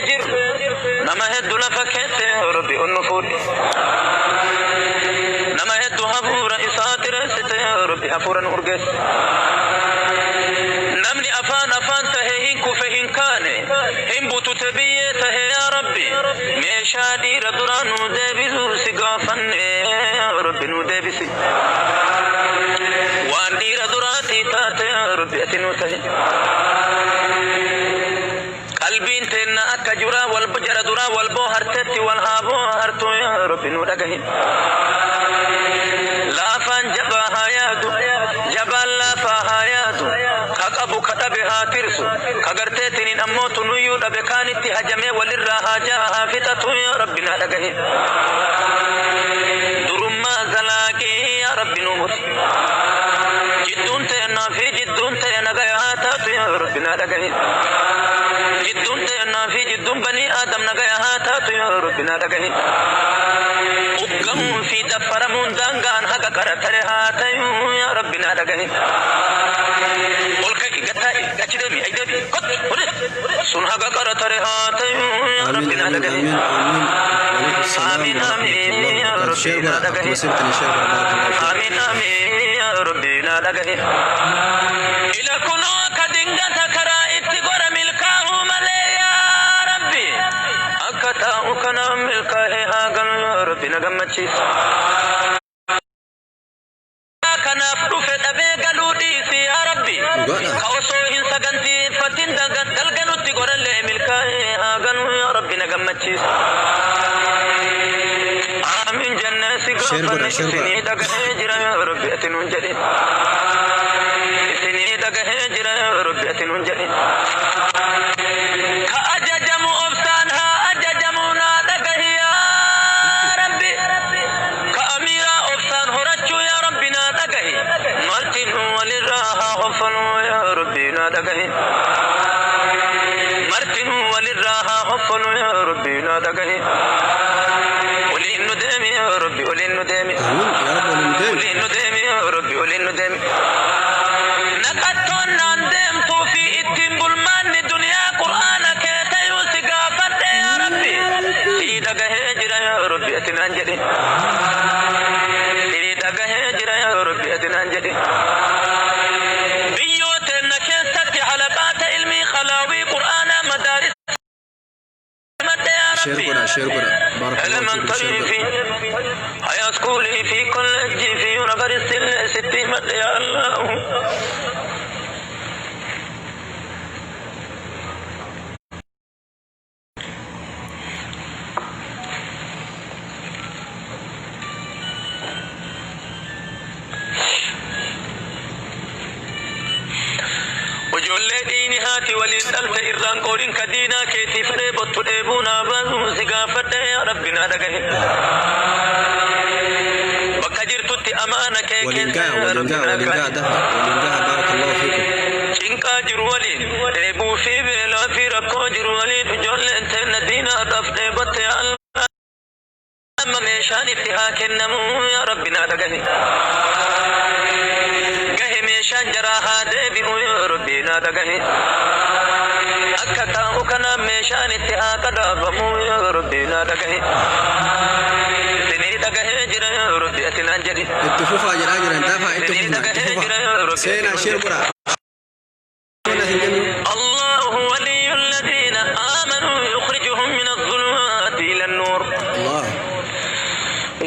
Jiru nama heddu lafa keette, Rabbi, ol nu fuudhi. Nama heddu hafuura isaa xireessite, Rabbi, hafuura nu urgeesse. Namni afaan afaan tahe hin kufe, hin kaane, hin butute, biyyee tahe. Yaa Rabbi, meeshaa dhiira duraa nu deebisu si gaafanne, Rabbi, nu deebisi. Waan dhiira duraatii taate, Rabbi, ati nu tahe. Qalbiin teenna akka juraa wal jara duraa wal boohartetti wal haa boohartu. Yaa Rabbi, nu dhagahi. Laafaan jabaa haa yaadu, jabaan laafaa haa yaadu. Ka qabu ka dhabe haa tirsu, ka garteetiniin ammoo tunuyyuu dhabe kaanitti hajamee walirraa haa jaha haa fixatu. Yaa Rabbi, naa dhagahi. Durummaa zalaaqii, yaa Rabbi, nu muri. Jidduun teennaa fi jidduun ta'e nagaya haa taatu. Yaa Rabbi, naa dhagahi. Jidduun teennaa fi jidduun banii Aadam nagaya haa taatu. Yaa Rabbi, naa dhagahi. Uggamuun fi daffaramuun daangaan haqa qara tare haa ta'u. Yaa Rabbi, naa dhagahi. Ol ka'i, gattaa'i, achi deemi, ay deebi, kottu, hode sun haqa qara tare haa ta'u. Yaa Amiin. Rabbi, naa Amiin. dhagahi. Amiin, amiin. وعليكم السلام Amiin. ورحمة Amiin. الله Yaa وبركاته. Rabbi, Share naa godha. dhagahi. Akkuma sirtanii share godha. بارك الله فيك. Amiin, amiin. Yaa Rabbi, naa dhagahi. Ila kunoo akka dingata karaa itti gora milkaa'uu malee, yaa Rabbi, akka taa'u kanaan milkaa'ee haa galu. Yaa Rabbi, na gammachiisa. Kanaaf dhufe dhabee galuu dhiisi, yaa Rabbi. Dhugaadha. Ka osoo hin sagantiiffatin dalganutti gorallee milkaa'ee haa galu. Yaa Rabbi, na gammachiisa. Amiin jennee si Share godha, gaafanne. share godha. Isinii dhagahee jira, yaa Rabbi, ati nuun jedhe. Isinii dhagahee jira, yaa Rabbi, ati nuun jedhe. Ka ajajamu obsaan haa ajajamu, naa dhagahi, yaa Rabbi. Ka amiiraa obsaan horachuu, yaa Rabbi, naa dhagahi. Martinuu walirraa haa hoffalu, yaa Rabbi, naa dhagahi. Martinuu walirraa haa hoffalu, yaa Rabbi, naa dhagahi. Waliin nu deemi, yaa Rabbi, waliin nu deemi. Amiin yaa Rabbi, waliin deemi. Waliin nu deemi, yaa Rabbi, waliin nu deemi. Naqattoon naan deemtuu fi ittiin bulmaanni duniyaa Qur'aana kee tayuu si gaafadhe, yaa Rabbi. Sii dhagahee jira, yaa Rabbi, ati naan jedhi. Sii dhagahee jira, yaa Rabbi, ati naan jedhi. Biyyoo teenna keessatti halaqaata ilmii khalaawii Qur'aanaa madaaris madde, yaa Share Rabbi. godha, share godha. بارك الله فيكم, share Elementary godha. fi high school fi college fi university illee sitti madde, yaa Allah. Ijoollee dhiini haati waliin dhalte irraan qoodin, ka diinaa keetii fedhee bottu dheebuu naa baasu si gaafadhe, yaa Rabbi, naa dhagahe. Bakka jirtutti amaana kee Waliin keessa, gaha, yaa waliin Rabbi, gaha, naa waliin gaha, kaa'i. dafa waliin gaha. بارك الله فيكم. Cinqaa jiru waliin, dheebuu fi beelaa fi rakkoo jiru waliin, ijoolleen teenna diinaadhaaf dheebotte, yaa Allah, amma meeshaan itti haa kennamu. Yaa Rabbi, naa dhagahi. Gahe meeshaan jaraa haa deebi'u. Yaa Rabbi, naa dhagahi. Akka taa'u kanaan meeshaan itti haa qadaafamu. Yaa Rabbi, naa dhagahi. Isinii dhagahee jira, yaa Rabbi, ati naan jedhi. Itti fufaa jedhaa jiran, dafaa itti Isinii fufna, itti dhagahee fufaa. jira, yaa Rabbi, ati Seenaa, nuun share jedhi. godha. Waan asin jennu. الله ولي الذين آمنوا يخرجهم من الظلمات إلى النور Allah.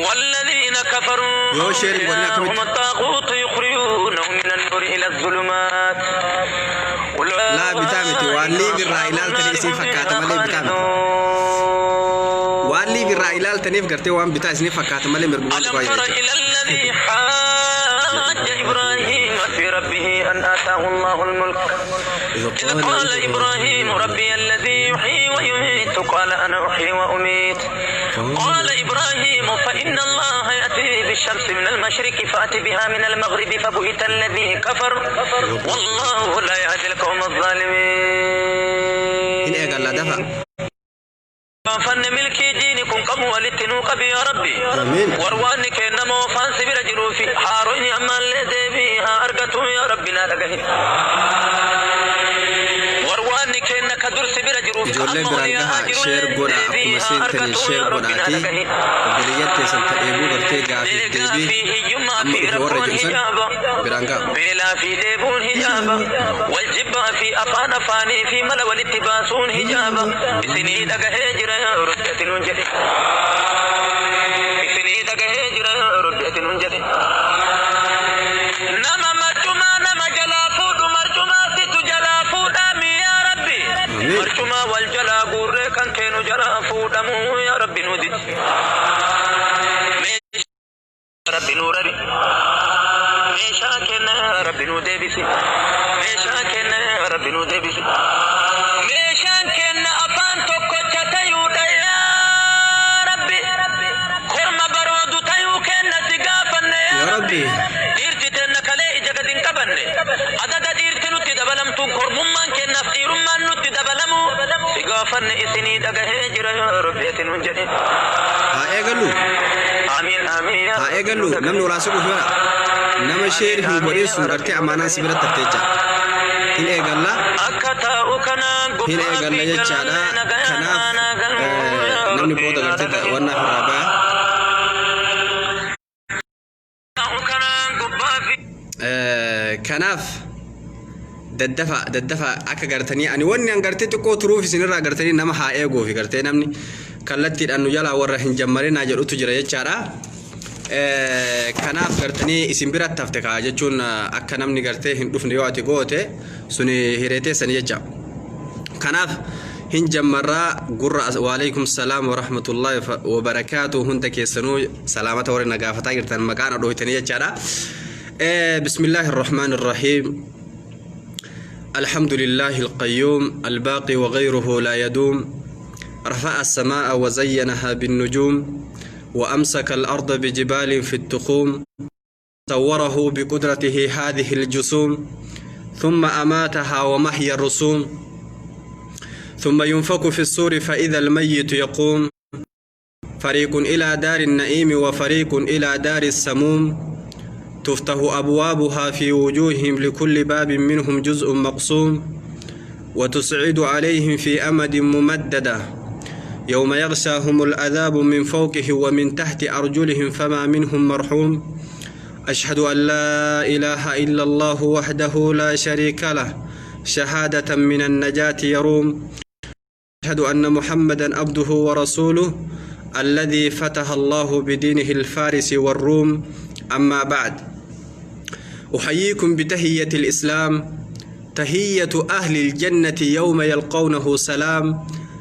والذين كفروا Yoo share hin godhin أولياؤهم akkamitti? الطاغوت يخرجونهم من النور إلى الظلمات. Laa, bitaa miti. Waan live irraa ilaaltanii isin fakkaata malee bitaa miti. Waan live irraa ilaaltaniif gartee waan bitaa isinif fakkaata malee mirgumaan ألم tuqaa تر jechuudha. إلى الذي حاج إبراهيم في ربه أن آتاه الله الملك إذ إذ قال قال إبراهيم ربي الذي يحيي ويميت قال أنا أحيي وأميت قال إبراهيم فإن الله يأتي بالشمس من المشرق فأت بها من المغرب فبهت الذي كفر والله لا يهدي القوم Hin eegalla, dafa. الظالمين. Fanni milkii diini kun qabu walitti nuu qabi, yaa Rabbi. Amiin. Warwaanni kennamoo afaan si bira jiruu fi haaronni ammallee deebii haa argatu. Yaa Rabbi, naa dhagahi. Warwaanni keenna ka dursi bira jiruuf ka Ijoollee amma ol biraan yaa'aa gahaa, share jirullee godha. deebii Akkuma haa seentanii argatu share yaa Rabbi naa godhaatii dhagahi. obboleeyyan teessan ta'eebuu gartee gaafiif Beekaa deebii fi hiyyummaa amma fi dhufe warra rakkoon jedhu san hijaaba. biraan gaha. Beelaa fi dheebuun hijaaba. Wal jibbaa fi afaan afaanii fi mala walitti baasuun hijaaba. Isinii dhagahee jira yaa Rabbi ati nuun jedhe. Isinii dhagahee jira yaa Rabbi ati nuun jedhe. Nama marcumaa nama jalaa fuudhu marcumaa situ jalaa fuudhaami yaa Rabbi. Amiin. Marcumaa wal jalaa guurree kan keenu jalaa fuudhamuu yaa Rabbi nuu didi. Meeshaa Rabbi nuu rabi. Meeshaa kenna yaa Rabbi nuu deebisi. Meeshaa kenna yaa Rabbi nuu deebisi. Meeshaan kenna afaan tokkocha tayuudha yaa Rabbi. Korma baroodu tayuu kenna si gaafanne yaa Yaa Rabbi. Rabbi. Dhiirti teenna kalee ija gad hin qabanne. Adada dhiirti nutti dabalamtuun kormummaan kennaaf dhiirummaan nutti dabalamu. Si gaafanne isinii dhagahee jira yaa Rabbi ati nuun jedhe. Haa eegallu. Amiin amiin yaa Haa Rabbi eegallu. nuu Namni dhagahi. walaa siquuf yoo nama share Amiin hin amiin godhin yaa sun Rabbi gartee nuu amaanaan si dhagahi. biratti haftee jecha. Hin eegalla. Akka taa'u kanaan Hin gubbaa eegalla fi jechaadha. jalallee nagayaan Kanaaf aanaa galmuu yaa namni Rabbi booda naa gartee dhagahi. wannaaf irraa baya. Taa'u kanaan gubbaa fi Kanaaf daddafa daddafa akka gartanii ani wanni an gartee xiqqoo turuuf isinirraa gartanii nama haa eeguufi gartee namni kallattiidhaan nu jalaa warra hin jammarinaa jedhutu jira jechaadha. Kanaaf gartanii isin biratti hafte kaa jechuun akka namni gartee hin dhufne yoo ati goote suni hireeteessani jecha. Kanaaf hin jammarraa gurra. Waalaikum salaam wa rahmatullahi wa barakaatu. Hunda keessanuu salaamata warri na gaafataa jirtan maqaan odhooytanii jechaadha. بسم الله الرحمن الرحيم. الحمد لله القيوم الباقي وغيره لا يدوم، رفع السماء وزينها بالنجوم، وأمسك الأرض بجبال في التخوم، صوره بقدرته هذه الجسوم، ثم أماتها ومحي الرسوم، ثم ينفخ في الصور فإذا الميت يقوم، فريق إلى دار النعيم وفريق إلى دار السموم، تفتح أبوابها في وجوههم لكل باب منهم جزء مقسوم، وتسعد عليهم في أمد ممددة، يوم يغشاهم العذاب من فوقه ومن تحت أرجلهم فما منهم مرحوم. أشهد أن لا إله إلا الله وحده لا شريك له، شهادة من النجاة يروم. أشهد أن محمدا عبده ورسوله الذي فتح الله بدينه الفارس والروم. أما بعد، أحييكم بتحية الإسلام، تحية أهل الجنة يوم يلقونه سلام،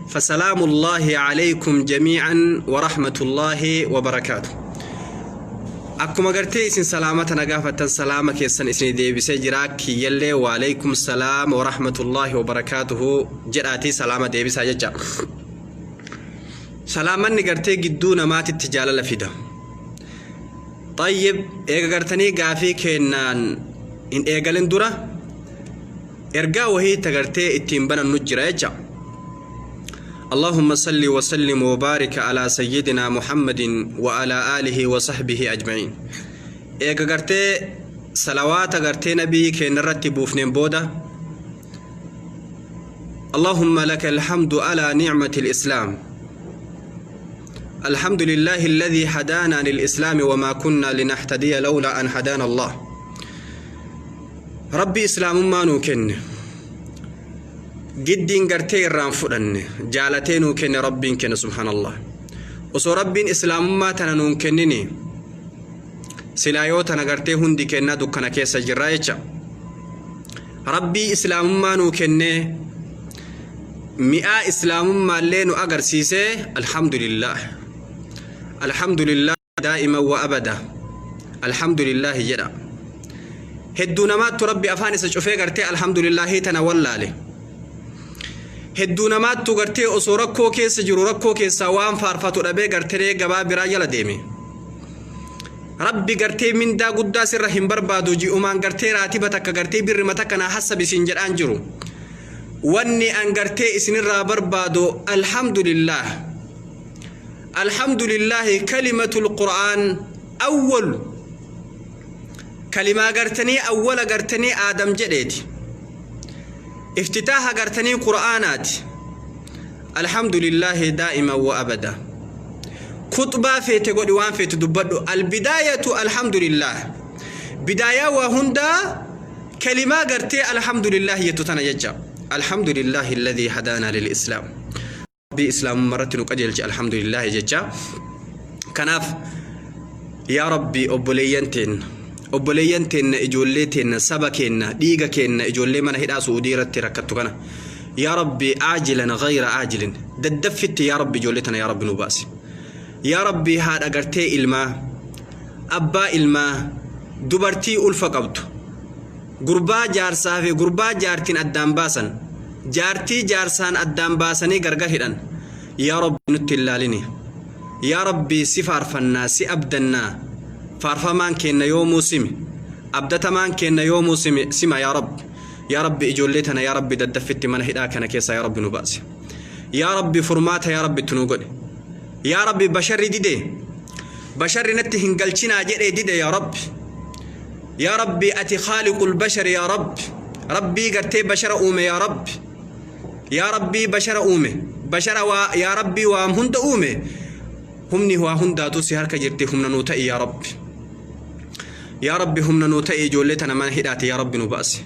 فسلام الله عليكم جميعا ورحمة الله وبركاته. Akkuma gartee isin salaamata na gaafattan salaama keessan isin deebisee jira. Kiyyallee waalaikum salaam warahmatullaahi wabarakaatuhu jedhaatii salaama deebisaa jecha. Salaamanni gartee gidduu namaatitti jaalala fida. Xayyib, eega gartanii gaafii kennaan hin eegalin dura ergaa wahii tagartee ittiin banannu jira jecha. اللهم صل وسلم وبارك على سيدنا محمد وعلى آله وصحبه أجمعين. Eega gartee salawaata gartee nabii keenyarratti buufneen booda، اللهم لك الحمد على نعمة الإسلام، الحمد لله الذي هدانا للإسلام وما كنا لنهتدي لولا أن هدانا الله. ربي إسلام ما نوكن giddiin gartee irraan fudhanne jaalatee nuu kenne rabbiin kenne, subhaanallah. Osoo rabbiin islaamummaa tana nuun kennini silaa yoo tana gartee hundi kennaa dukkana keessa jirraa jecha. Rabbii islaamummaa nuu kennee mi'aa islaamummaallee nu agarsiisee, alhamdulillah, alhamdulillah, daa'iman wa abada alhamdulillah jedha. Hedduu namaattu rabbi afaan isa cufee gartee alhamdulillahi tana wallaale. Hedduu namaattu gartee osoo rakkoo keessa jiru rakkoo keessaa waan faarfatu dhabee gartee gabaa biraa jala deeme. Rabbi gartee mindaa guddaa sirra hin barbaadu, ji'umaan gartee raatiba takka gartee birrima takka naa hassabisiin jedhaan jiru. Wanni an gartee isinirraa barbaadu alhamdulillah. Alhamdulillah kalimatul qur'aan awwal kalimaa gartanii awwala gartanii aadam jedheeti. Iftitaaha gartanii Qur'aanaati. Alhamdulillaahi daa'iman wa abada. Khuxbaa feete godhi, waan feete dubbadhu. Albidaayatu alhamdulillah. Bidaayaa waa hundaa kalimaa gartee alhamdulillah jettu tana jecha. Alhamdulillahi alladhii hadaanaa lil islaam. Rabbii islaamummaa irratti nu qajeelche alhamdulillah jecha. Kanaaf yaa Rabbi, obboleeyyan teenna, obboleeyyan teenna, ijoollee teenna, saba keenna, dhiiga keenna, ijoollee mana hidhaa Su'uudii irratti rakkattu kana, yaa Rabbi, aajilan ghayra aajilin, daddaffitti yaa Rabbi ijoollee tana yaa Rabbi nu baasi. Yaa Rabbi, haadha gartee ilmaa, abbaa ilmaa, dubartii ulfa qabdu, gurbaa jaarsaa fi gurbaa jaartiin addaan baasan, jaartii jaarsaan addaan baasanii gargar hidhan, yaa Rabbi nutti hin laalini. Yaa Rabbi, si faarfannaa, si abdannaa, faarfamaan keenna yoomuu simi, abdatamaan keenna yoomuu simi, sima yaa Rabbi. Yaa Rabbi, ijoollee tana yaa Rabbi daddaffitti mana hidhaa kana keessaa yaa Rabbi nu baasi. Yaa Rabbi, furmaata yaa Rabbi itti nu godhe. Yaa Rabbi, basharri dide, basharri natti hin galchinaa jedhee dide. Yaa Rabbi, yaa Rabbi, ati khaaliqul bashar, yaa Rabbi, Rabbii gartee bashara uume, yaa Rabbi, yaa Rabbii bashara uume, bashara waa, yaa Rabbii waan hunda uume, humni waa hundaatu si harka jirti, humna nuu ta'i yaa Rabbi. Yaa Rabbi, humna nuu ta'i, ijoollee tana mana hidhaati yaa Rabbi nu baasi.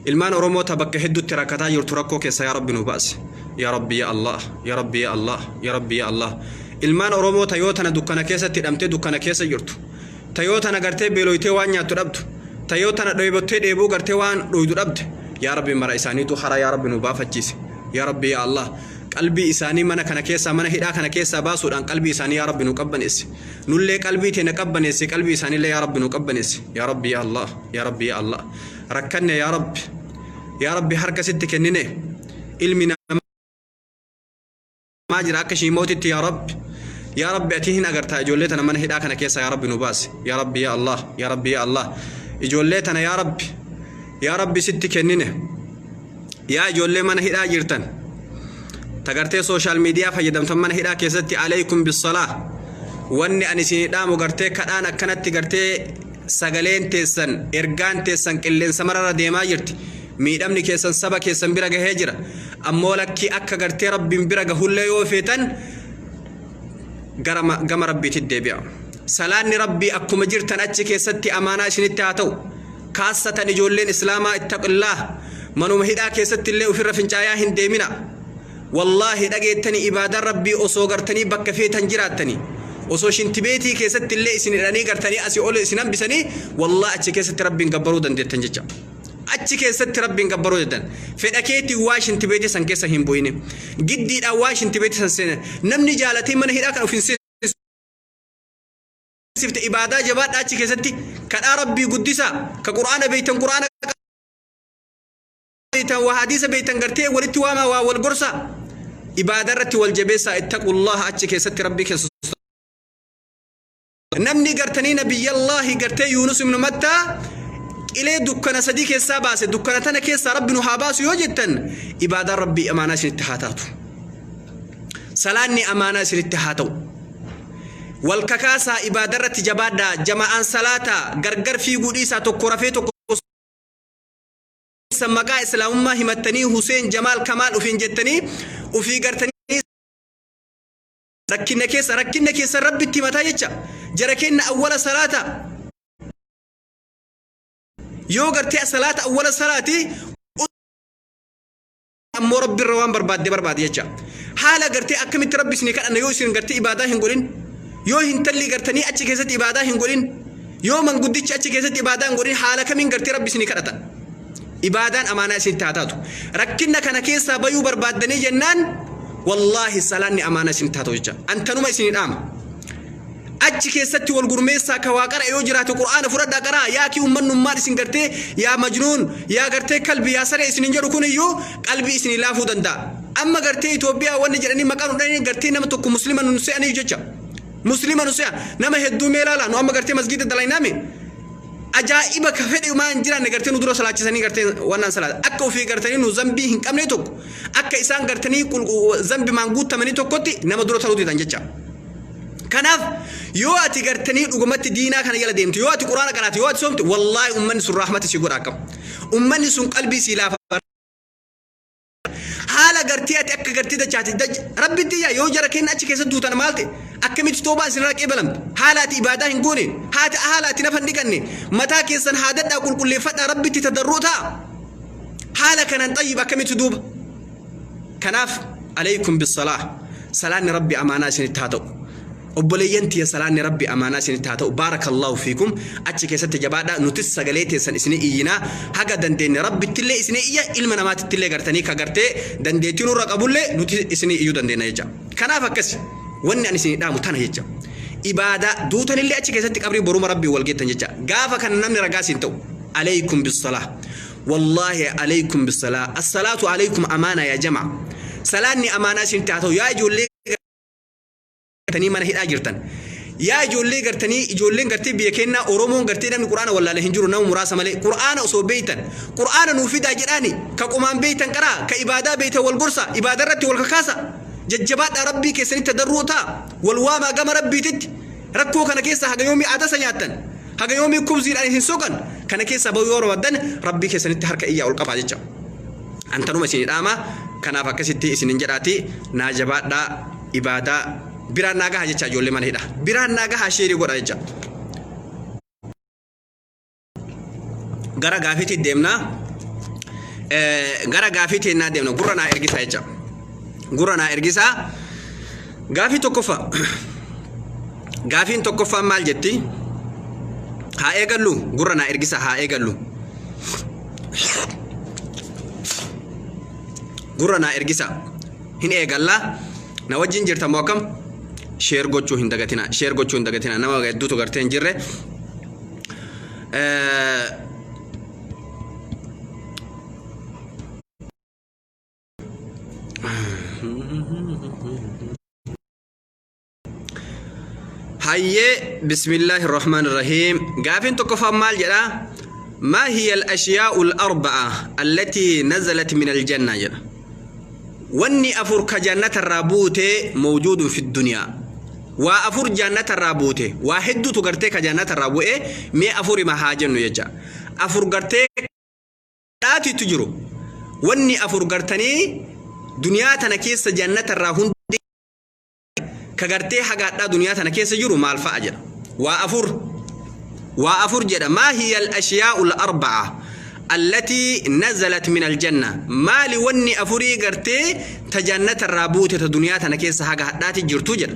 Ilmaan Oromoo ta bakka hedduutti rakkataa jirtu rakkoo keessa yaa Rabbi nu baasi. Yaa Rabbi yaa Allah, yaa Rabbi yaa Allah, yaa Rabbi yaa Allah. Ilmaan Oromoo ta yoo tana dukkana keessatti hidhamtee dukkana keessa jirtu, ta yoo tana gartee beeloytee waan nyaattu dhabdu, ta yoo tana dheebottee dheebuu gartee waan dhuydu dhabde, yaa Rabbi mara isaaniitu hara yaa Rabbi nu baafachiise. Yaa Rabbi yaa Allah, qalbii isaanii mana kana keessaa, mana hidhaa kana keessaa baasuudhaan qalbii isaanii yaa Rabbi nu qabbaneessi. Nullee qalbii teenya qabbaneessi, qalbii isaaniillee yaa Rabbi nu qabbaneessi. Yaa Rabbi yaa Allah, yaa Rabbi yaa Allah, rakkanne yaa Rabbi, yaa Rabbi harka sitti kennine. Ilmi namaa jira akka shiimootitti. Yaa Rabbi, yaa Rabbi, ati hin agartaa, ijoollee tana mana hidhaa kana keessa yaa Rabbi nu baasi. Yaa Rabbi yaa Allah, yaa Rabbi yaa Allah, ijoollee tana yaa Rabbi, yaa Rabbi sitti kennine. Yaa ijoollee mana hidhaa jirtan tagartee social media fayyadamtan mana hidhaa keessatti, alaykum bissalaa. Wanni ani isinii dhaamu gartee kadhaan akkanatti gartee sagaleen teessan, ergaan teessan qilleensa mararra deemaa jirti, miidhamni keessan saba keessan bira gahee jira. Ammoo lakkii akka gartee Rabbiin bira gahullee yoo feetan gara gama Rabbiitti deebi'a. Salaanni Rabbii akkuma jirtan achi keessatti amaanaa isinitti haa ta'u. Kaassatan ijoolleen islaamaa, ittaqillaah, manuma hidhaa keessatti illee ofirra fincaayaa hin deemina. Wallaahi dhageettanii, ibaadaan Rabbii osoo gartanii bakka feetan jiraattanii, osoo shintibeetii keessatti illee isin hidhanii gartanii asii ol isin hambisanii, wallaahi achi keessatti Rabbiin gabbaruu dandeettan jecha. Achi keessatti Rabbiin gabbaruu dandeettan. Fedha keetiin waa shintibeetii san keessa hin bu'ini, giddiidhaan waa shintibeetii san seena. Namni jaalatee mana hidhaa kan of hin seensifte. Ibaadaa jabaadhaa, achi keessatti kadhaa Rabbii guddisaa. Ka Qur'aana beeytan, Qur'aana beeytan, waa hadiisa beeytan gartee walitti waamaa, waa wal gorsaa, ibaadaa irratti wal jabeessaa. Ittaqullaha, achi keessatti Rabbii keessa. Namni gartanii nabiyyallaahi gartee Yuunus ibnu Mattaa qilee dukkana sadii keessaa baase, dukkana tana keessaa Rabbi nu haa baasu yoo jettan, ibaadaan Rabbii amaanaa isinitti haa taatu, salaanni amaanaa isinitti haa ta'u. Wal kakaasaa, ibaadaa irratti jabaadhaa, jama'aan salaataa, gargar fiiguu dhiisaa, tokko rafee tokko. Maqaa islaamummaa himattanii Huseen Jamaal Kamaal ufiin jettanii ufii gartanii rakkina keessa, rakkina keessa Rabbitti himataa jecha. Jara kenna, awwala salaata yoo gartee salaata awwala salaati ammoo Rabbi irra waan barbaadde barbaade jecha. Haala gartee akkamitti Rabbi isinii kadhanna yoo isin gartee ibaadaa hin godhin, yoo hintalli gartanii achi keessatti ibaadaa hin godhin, yoo manguddichi achi keessatti ibaadaa hin godhin, haala kamiin gartee Rabbi isinii kadhata? Ibaadaan amaanaa isinitti haa taatu. Rakkina kana keessaa bayuu barbaaddanii jennaan, wallaahi salaanni amaanaa isinitti haa ta'u jecha. Antanuma isinii dhaama. Achi keessatti wal gurmeessaa, ka waa qara yoo jiraate Qur'aana fudhadhaa qaraa. Yaa kii ummannummaan isin gartee yaa majnuun, yaa gartee kalbi, yaa saree isinin jedhu kun iyyuu qalbii isinii laafuu danda'a. Amma gartee Itoophiyaa wanni jedhanii maqaa nu dhahanii gartee nama tokko muslima nu se'anii jecha. Muslima nu se'a. Nama hedduu mee ilaala, nu amma gartee masgiida dalayname, ajaa'iba, ka fedhe maa hin jiraanne gartee nu dura salaachisanii gartee wannaan salaata akka ofii gartanii nu zambii hin qabne tokko, akka isaan gartanii zambi maan guutamanii tokkotti nama dura taruu didan jecha. Kanaaf yoo ati gartanii dhugumatti diinaa kana jala deemtu, yoo ati Quraana qaraate, yoo ati soomte, wallaahi ummanni sun rahmata si godha. Akkam ummanni sun qalbii si laafa. Haala gartee ati akka gartee dachaati rabbitti iyyaa yoo jara kenna achi keessa duutan maal ta'e akkamitti toobaan isinirraa qeebalamte haala ati ibaadaa hin goone haati haala ati nafa hin dhiqanne mataa keessan haadadhaa qulqulleeffadhaa rabbitti tadarruu ta'a haala kanaan xayyib akkamitti duuba kanaaf alaykum bisalaah salaanni rabbi amaanaa isinitti haa ta'u Obboleeyyan tiyya salaanni Rabbi amaanaa isinitti haa ta'u baarakallaahu fiikum achi keessatti jabaadhaa nutis sagalee teessan isinii iyyinaa haga dandeenne Rabbittillee isinii iyya ilma namaatittillee gartanii ka gartee dandeettii nurra qabullee nuti isinii iyyuu dandeenna jecha kanaaf akkasi wanni ani isinii dhaamu tana jecha ibaadaa duutanillee achi keessatti qabrii boruma Rabbii wal geettan jecha gaafa kana namni ragaa siin ta'u alaykum bisalaah wallaahi alaykum bisalaah assalaatu alaykum amaanaa yaa jamaa salaanni amaanaa isinitti haa ta'u yaa ijoollee gartanii mana hidhaa jirtan. Yaa ijoollee gartanii ijoolleen gartee biyya kennaa Oromoon gartee namni Qur'aana wallaale hin jiru nama muraasa malee Qur'aana osoo beeytan Qur'aana nuu fidaa jedhaani ka qomaan beeytan qaraa ka ibaadaa beeytan wal gorsa ibaadaa irratti wal kakaasa jajjabaadhaa rabbii keessanitti tadarruu ta'a wal waamaa gama rabbiititti rakkoo kana keessa haga yoomii adasa nyaattan haga yoomii kubziidhaan isin soqan kana keessa bahuu yoo barbaaddan rabbii keessanitti harka iyyaa ol qabaa jecha. Antanuma isin dhaama kanaaf akkasitti isinin jedhaati naa jabaadhaa ibaadaa biraan naa gaha jecha ijoollee mana hidha biraan naa gaha sheerii godha jecha gara gaafiitti deemnaa gara gaafiitti naa deemna gurra naa ergisaa jecha gurra naa ergisaa gaafii tokkoffaa gaafiin tokkoffaan maal jetti haa eegallu gurra naa ergisaa haa eegallu gurra naa ergisaa hin eegalla na wajjin jirta moo akkam sheer gochuu hin dagatina sheer gochuu hin dagatina nama hedduutu gartee hin jirre Hayyee bismillaahi rahmaan rahiim gaafiin tokkoffaan maal jedha maa hiya al-ashyaa'u al-arba'a allatii nazalat min al-janna jedha wanni afur ka jannatarraa buute mawjuudun fi duniyaa waa afur jannatarraa buute waa hedduutu gartee ka jannatarraa bu'e mee afurima haa jennu jecha afur gartee dhaatiitu jiru wanni afur gartanii duniyaa tana keessa jannatarraa hundi ka gartee haga hadhaa duniyaa tana keessa jiru maal fa'a jedha waa afur waa afur jedha maa hiya al-ashyaa'u al-arba'a allatii nazalat min aljanna maali wanni afurii gartee ta jannata irraa buute ta duniyaa tana keessa haga hadhaati jirtu jedha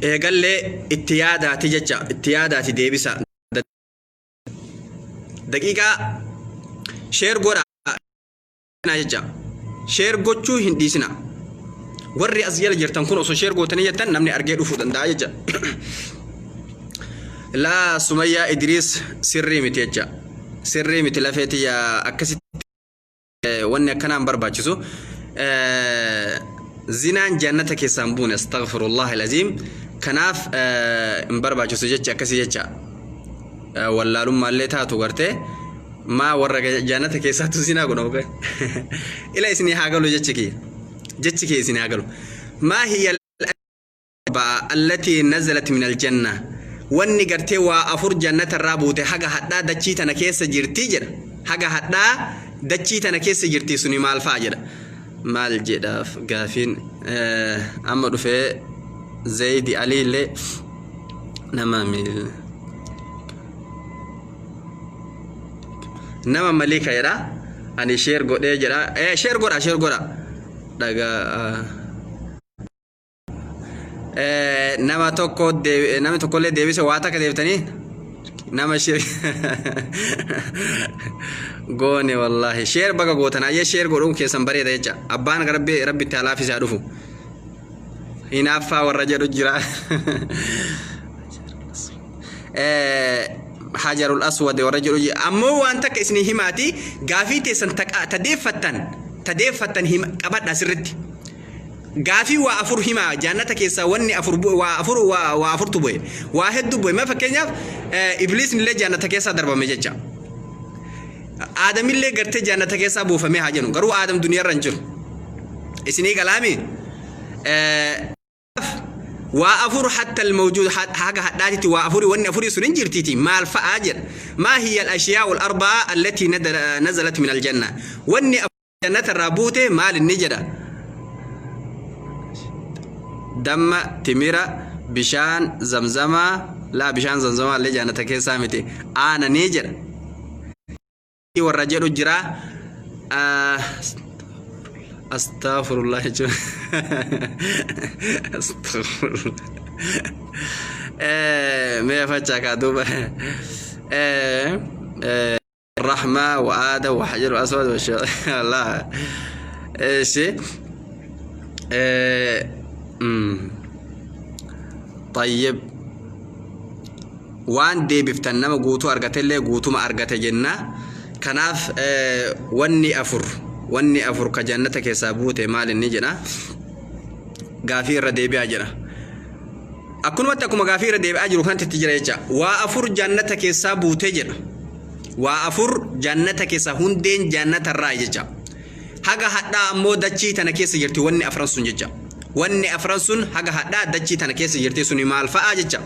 eegallee itti yaadaati jecha itti yaadaati deebisa Daqiiqaa sheer godha jecha sheer gochuu hin dhiisina. Warri as jala jirtan kun osoo sheer gootanii jettan namni argee dhufuu danda'a jecha. Laa Sumayyaa Idriis sirrii miti jecha. Sirrii miti lafee tiyya akkasitti wanni akkanaa hin barbaachisu. Zinaan jannata keessaa hin buune astaghfirullah alaziim. Kanaaf hin barbaachisu jecha akkasii jecha. Wallaalummaallee taatu gartee maa warra jannata keessaattu zinaa godha oge. Ila isinii haa galu jechi kiyya. Jechi kiyya isinii haa galu. Maa hiya ba'a allatii nazalat min aljanna wanni gartee waa afur jannata irraa buute haga hadhaa dachii tana keessa jirti jedha haga hadhaa dachii tana keessa jirti suni maal fa'a jedha maal jedhaaf gaafiin amma dhufee zayidi alii illee nama mil nama malika jedha ani sheer godhee jedha sheer godha sheer godha dhagaa Nama tokko namni tokkollee deebise waa takka deebitanii nama sheer goone wallaahi sheer baga gootan ayyee sheer godhuun keessan bareeda jecha abbaan rabbi rabbi itti halaafise haa dhufu hinaaffaa warra jedhu jira hajarul aswad warra jedhu jira ammoo waan takka isinii himaati gaafii teessan tadeeffattan tadeeffattan qabadha sirritti Gaafii waa afur himaa jaannata keessaa wanni afur bu'e waa afur waa waa afurtu bu'e waa hedduu bu'e mee fakkeenyaaf ibliisni illee jaannata keessaa darbame jecha aadamillee gartee jaannata keessaa buufamee haa jennu garuu aadam duniyaarra hin jiru isinii galaami. Waa afur hatta almawjuud haga hadhaatitti waa afuri wanni afurii sun hin jirtiiti maal fa'aa jedha. Maa hiya al-ashiyaa'u al-arba'a allatii nazalat min aljanna. Wanni jannata irraa buute maal inni jedha. Damma, timira, bishaan zamzamaa, laa bishaan zamzamaa illee jannata keessaa miti. Aananii jedha. Warra jedhu jira. Astaghfirullah jechuun. Astaghfirullah. Mee fachaa kaa duuba. الرحمة وآدم وحجر الأسود الله إيش طيب waan deebiftan nama guutuu argatellee guutuma argate jenna. Kanaaf wanni afur wanni afur ka jannata keessaa buute maal inni jedha. Gaafii irra deebi'aa jedha. Akkunumatti akkuma gaafii irra deebi'aa jiru kanatti itti jira jecha. Waa afur jannata keessaa buute jedha. Waa afur jannata keessaa hundeen jannata irraa jecha. Haga hadhaa ammoo dachii tana keessa jirti wanni afran sun jecha. Wanni afran sun haga hadhaa dachii tana keessa jirti suni maal fa'aa jecha.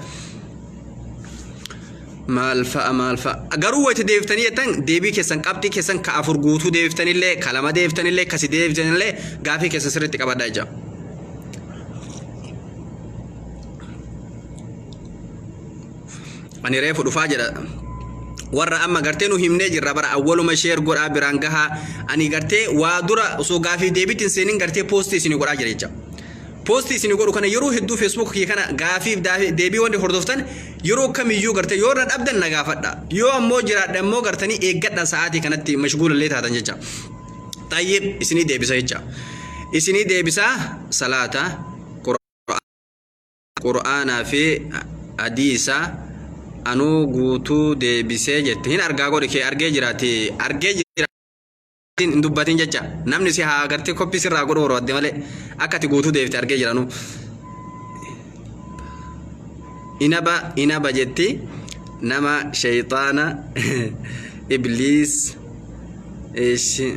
Maal fa'a maal fa'a. Garuu wayita deebiftanii jettan deebii keessan qabxii keessan ka afur guutuu deebiftanillee ka lama deebiftanillee ka si deebiftanillee gaafii keessan sirriitti qabadhaa jecha. Ani reefu dhufaa jedha. Warra amma gartee nu himnee jirra bara awwaluma sheer godhaa biraan gahaa. Ani gartee waa dura osoo gaafii deebiitti hin seenin gartee poostii isinii godhaa jira jecha. Poostii isinii godhu kana yeroo hedduu Facebook kiyya kana gaafiif deebii wanti hordoftan yeroo kamiyyuu gartee yoo irra dhabdan na gaafadha. Yoo ammoo jiraadhe ammoo gartanii eeggadha sa'aatii kanatti mashguulallee taatan jecha. Xayyib isinii deebisa jecha. Isinii deebisa salaata, Qur'aanaa fi hadiisa anuu guutuu deebisee jette. Hin argaa godhi kee argee jiraati argee jira. Hin dubbatin jecha namni si haa gartee koppii sirraa godhuu barbaadde malee akka ati guutuu deebite argee jiranu. Inaba inaba jetti nama shayxaana ibliis ishi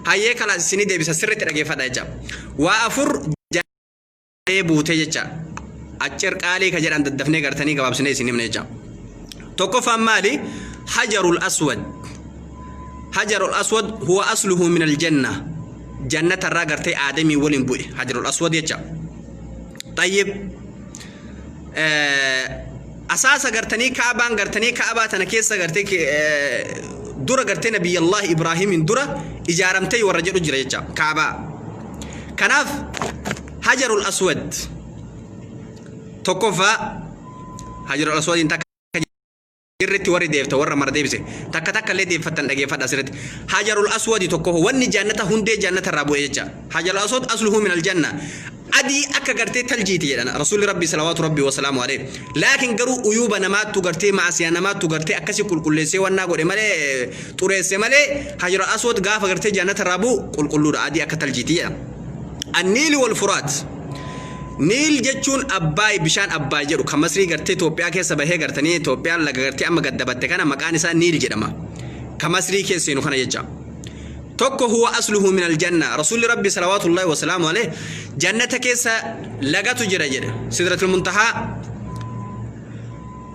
hayyee kalaas isinii deebisa sirriitti dhageeffadha jecha. Waa afur jaalee buute jecha. Accir qaalii ka jedhan daddafnee gartanii gabaabsinee isin himne jecha. Tokkoffaan maali? Hajarul aswad. Hajarul aswad huwa asluhu min aljanna. Jannata irraa gartee aadamii waliin bu'e hajarul aswad jecha. Xayyib. Asaasa gartanii kaabaan gartanii kaabaa tana keessa gartee dura gartee nabiyyallahi Ibraahiimiin dura ijaaramtee warra jedhu jira jecha kaabaa. Kanaaf hajarul aswad tokkoffaa hajarul aswadiin takka irratti warri deebta warra mara deebise takka takka illee deebfattan dhageeffadha asirratti. Hajarul aswadi tokko wanni jannata hundee jannata irraa bu'e jecha. Hajarul aswad asluhu min aljanna. Adii akka gartee taljiiti jedhan rasuulli rabbii salawaatu rabbii wasalaamu alayhi. Laakiin garuu uyuuba namaattu gartee maasiyaa namaattu gartee akkasi qulqulleessee wannaa godhe malee xureesse malee hajarul aswad gaafa gartee jannata irraa bu'u qulqulluudha adii akka taljiiti jedha. Anniili wal furaat. Niil jechuun Abbaay bishaan Abbaay jedhu kan Masrii gartee Itoophiyaa keessa bahee gartanii Itoophiyaan laga gartee amma gaddabatte kana maqaan isaa Niil jedhama. Ka Masrii keessa seenu kana jecha. Tokko huwa asluhu min aljanna. Rasuulli Rabbi salawaatullahi wasalaamu alayhi jannata keessa lagatu jira jedhe. Sidratul Muntahaa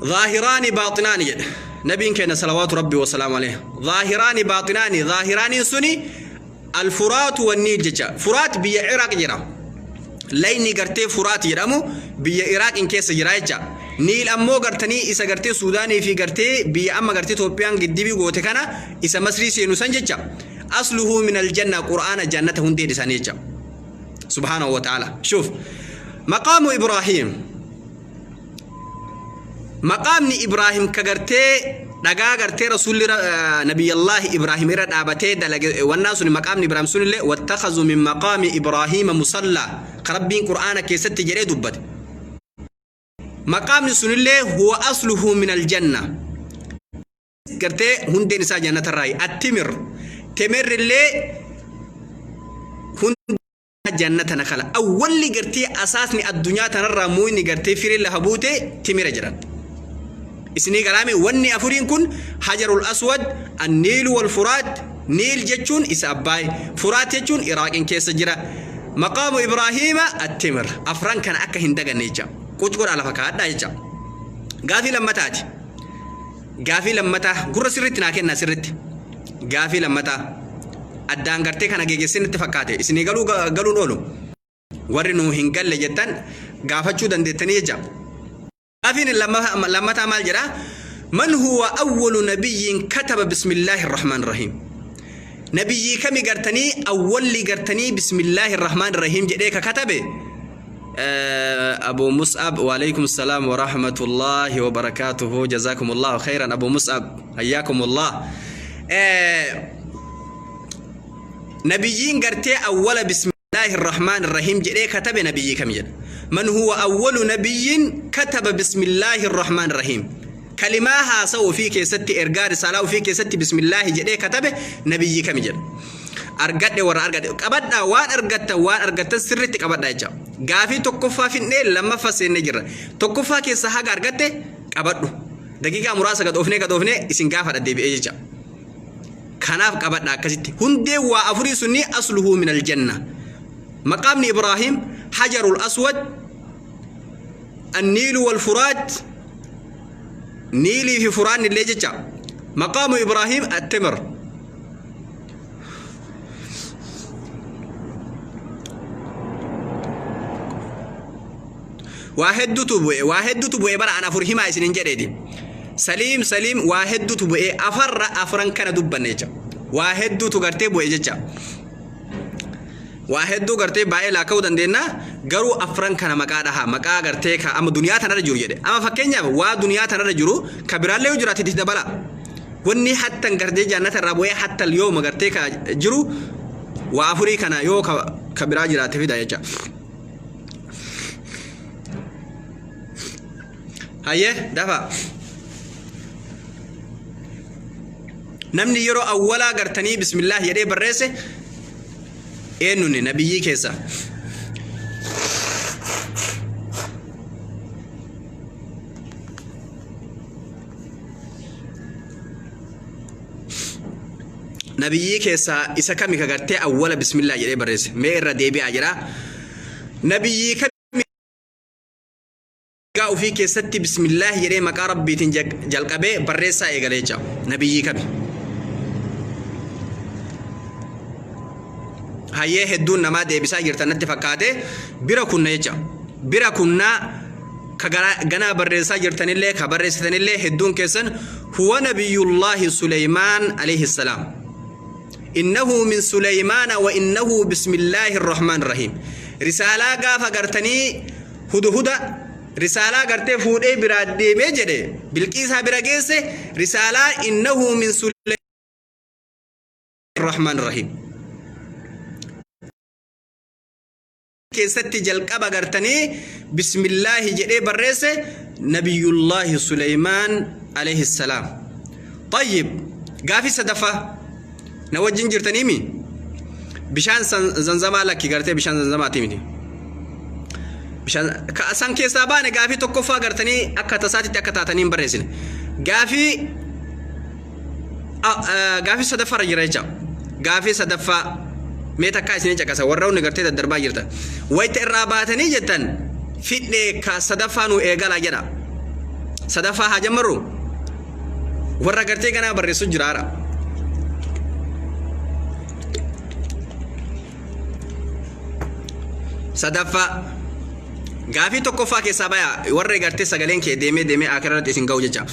zaahiraani baaxinaani jedhe. Nabiin keenya salawaatu Rabbi wasalaamu alayhi. Zaahiraani baaxinaani zaahiraaniin suni Al-Furaatu wan Niil jecha. Furaat biyya Iraaq jira. Layni gartee Furaat jedhamu biyya Iraaqiin keessa jira jecha. Niil ammoo gartanii isa gartee Suudaanii fi gartee biyya amma gartee Itoophiyaan giddibii goote kana isa Masrii seenu san jecha. Asluhu min aljanna Qur'aana jannata hundeen isaanii jecha. Subhaanahu wa ta'ala. Shuuf. Maqaamu Ibraahiim. Maqaamni Ibraahim ka gartee dhagaa gartee rasuulli nabiyyallaahi Ibraahim irra dhaabatee dalage wannaa sun maqaamni Ibraahim sunillee wattakhazu min maqaami Ibraahiima musallaa ka rabbiin qur'aana keessatti jedhee dubbate. Maqaamni sunillee huwa asluhu min aljanna. Gartee hundeen isaa jannatarraayi. Attimir temerrillee hundee jannata nakala. Awwalli gartee asaasni addunyaa tanarraa muuyni gartee fireen lafa buute timira jedhan. Isinii galaame wanni afuriin kun hajarul aswad, anniilu wal furaat, niil jechuun isa abbaay, furaat jechuun iraaqiin keessa jira. Maqaamu Ibraahiima attimir. Afran kana akka hin daganne jecha. Qucqudha lafa kaa'adhaa jecha. Gaafii lammataati. Gaafii lammataa gurra sirriitti naa kennaa sirriitti. Gaafii lammataa addaan gartee kana geeggeessinitti fakkaate isinii galuu galuun oolu. Warri nuu hin galle jettan gaafachuu dandeettanii jecha. Gaafiin lammataa maal jedhaa? Man huwa awwalu nabiyyin kataba bismillaahi rahmaan rahiim. Nabiyyii kami gartanii awwalli gartanii bismillaahi rahmaan rahiim jedhee ka katabe? Abu Mus'ab, wa alaikum salaam wa rahmatullahi wa barakaatuhu. Jazakumullahu khairan Abu Mus'ab, hayyakumullah. Nabiyyiin gartee awwala bismillaahi rahmaan rahiim jedhee katabe nabiyyii kami jedha? Man huwa awwalu nabiyyin kataba bismillaahi rahmaan rahiim. Kalimaa haasa'u ofii keessatti, ergaa risaalaa ofii keessatti bismillaahi jedhee katabe nabiyyii kami jedha? Argadhe, warra argadhe qabadhaa, waan argattan, waan argattan sirriitti qabadhaa jecha. Gaafii tokkoffaa finnee lammaffaa seennee jirra. Tokkoffaa keessa haga argatte qabadhu. Daqiiqaa muraasa gad oofnee gad oofnee isin gaafadha deebi'ee jecha. Kanaaf qabadha akkasitti. Hundeen waa afurii sunni asluhu min aljanna. Maqaamni Ibraahim, Hajarul Aswad, Anniilu wal Furaat, Niilii fi Furaan illee jecha. Maqaamu Ibraahim at-Timr. Waa hedduutu bu'e, waa hedduutu bu'e, bara an afur himaa isinin jedheeti. Saliim saliim, waa hedduutu bu'e, afarra afran kana dubbanne jecha. Waa hedduutu gartee bu'e jecha. Waa hedduu gartee baay'ee laakka'uu dandeenya, garuu afran kana maqaa dhaha, maqaa gartee ka amma duniyaa tanarra jiru jedhe. Amma fakkeenyaaf waa duniyaa tanarra jiru ka biraallee yoo jiraate itti dabala. Wanni hattan gartee jannata irraa bu'ee hattan yooma gartee ka jiru waa afurii kana yoo ka biraa jiraate fida jecha. Hayyee, dafa. Namni yeroo awwalaa gartanii bismillaah jedhee barreesse eenyuni nabiyyii keessa? Nabiyyii keessaa isa kami ka gartee awwala bismillaah jedhee barreesse? Mee irra deebi'aa jedha. Nabiyyii kami maqaa ofii keessatti bismillaah jedhee maqaa rabbiitiin jalqabee barreessaa eegale jecha? Nabiyyii kami? Hayyee, hedduun namaa deebisaa jirtan natti fakkaate, bira kunna jecha. Bira kunnaa ka ganaa barreessaa jirtanillee, ka barreessitanillee hedduun keessan, huwa nabiyyullaahi Suleymaan alayhi salaam. Innahu min Suleymaana wa innahu bismillaahi rahmaan rahiim. Risaalaa gaafa gartanii huduhuda risaalaa gartee fuudhee biraa deemee jedhe, Bilqiisaa bira geesse risaalaa, innahu min Suleymaan rahmaan rahiim. Keessatti jalqaba gartanii bismillaahi jedhee barreesse nabiyyullaahi Suleymaan alayhi salaam. Tayyib, gaafii sadaffaa na wajjin jirtaniimi? Bishaan zanzamaa lakki, gartee bishaan zanzamaati miti. Bishaan san keessaa baane, gaafii tokkoffaa gartanii akka tasaatitti akka taatanii hin barreessine. Gaafii sadaffaarra jira jecha. Gaafii sadaffaa mee takkaa isinii caqasa, warra hundi gartee daddarbaa jirtan. Wayita irraa baatanii jettan fidhee ka sadaffaa nu eegalaa jedha. Sadaffaa haa jammarru. Warra gartee ganaa barreessu jiraara. Sadaffaa gaafii tokkoffaa keessaa baya, warra gartee sagaleen kee deemee deemee akira irratti isin ga'u jecha.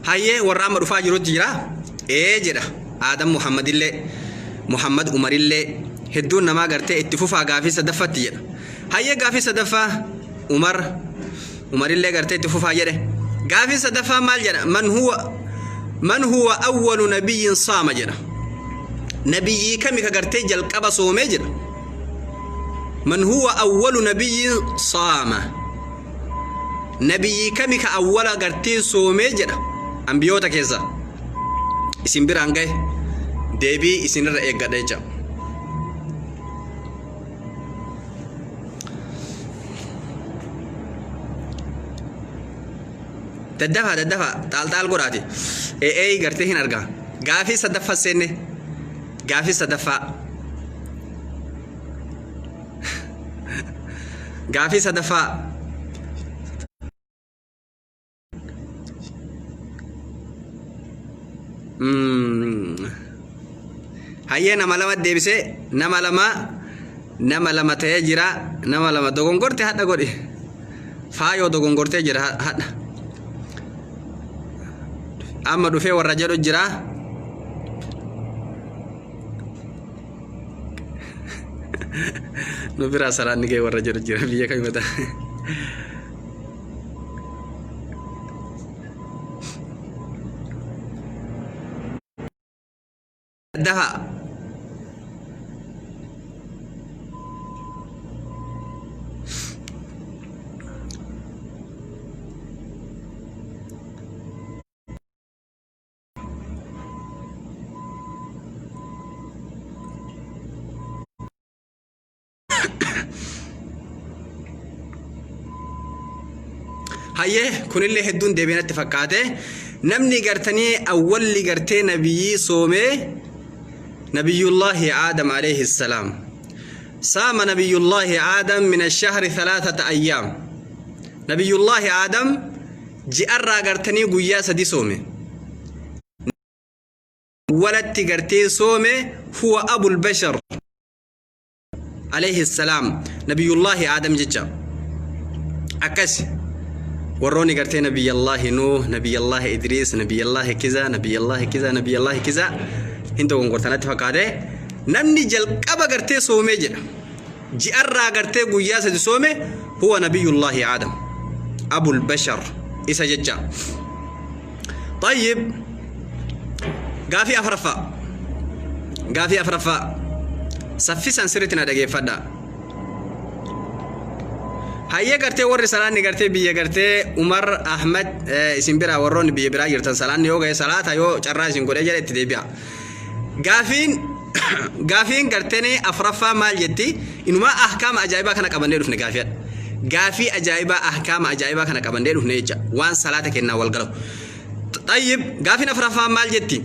Hayyee, warra amma dhufaa jirutti jira. Ee jedha Aadam Muhammadillee, Muhammad Umarillee, hedduun namaa gartee itti fufaa gaafii sadaffatti jedha. Hayyee, gaafii sadaffaa Umar Umarillee gartee itti fufaa jedhe. Gaafii sadaffaa maal jedha? Man huwa awwalu nabiyyin saama jedha. Nabiyyii kami ka gartee jalqaba soomee jedha? Man huwa awwalu nabiyyin saama. Nabiyyii kami ka awwala gartee soomee jedha ambiyoota keessa? Isin biraan gahe, deebii isinirra eeggadha jecha. Daddafaa daddafaa, xaalxaal godhaati. Ee'ee gartee hin argaa. Gaafii sadaffaa seenne. Gaafii sadaffaa. Gaafii sadaffaa. Hayyee, nama lama deebisee, nama lama ta'ee jira. Nama lama dogongorte hadha godhi. Faayoo dogongortee jira hadha. Amma dhufee warra jedhu jira. Nu biraa salaanni ga'e warra jedhu jira, biyya kamimata. Dafa. Hayyee, kunillee hedduun deebiin natti fakkaate. Namni gartanii awwalli gartee nabiyyii soomee Nabiyyullaahi Aadam alayhi salaam. Saama Nabiyyullaahi Aadam min ashahri thalathata ayyaam. Nabiyyullaahi Aadam ji'arraa gartanii guyyaa 3 soome. Walatti gartee soome, huwa abul bashar alayhi salaam, Nabiyyullaahi Aadam jecha. Akkas warroonni gartee Nabiyyallaahi Nuuh, Nabiyyallaahi Idriis, Nabiyyallaahi kiza, Nabiyyallaahi kiza, Nabiyyallaahi kiza hin dogongortanatti fakkaate. Namni jalqaba gartee soomee jedha, ji'arraa gartee guyyaa 3 soome, huwa Nabiyyullaahi Aadam, abul bashar isa jecha. طيب، gaafii afraffaa, gaafii afraffaa saffisaan sirriitti na dhageeffadha. Hayyee, gartee warri salaanni gartee biyya gartee Umar Ahmed, isin biraa warroonni biyya biraa jirtan, salaanni yoo ga'e salaata, yoo carraa isin godhee jedhe itti deebi'a. Gaafiin garteen afraffaa maal jetti? Inumaa ahkaama ajaa'ibaa kana qabannee dhufne gaafii gaafii ajaa'ibaa, ahkaama ajaa'ibaa kana qabannee dhufne jecha, waan salaata kennaa wal galu. طيب، gaafiin afraffaa maal jetti?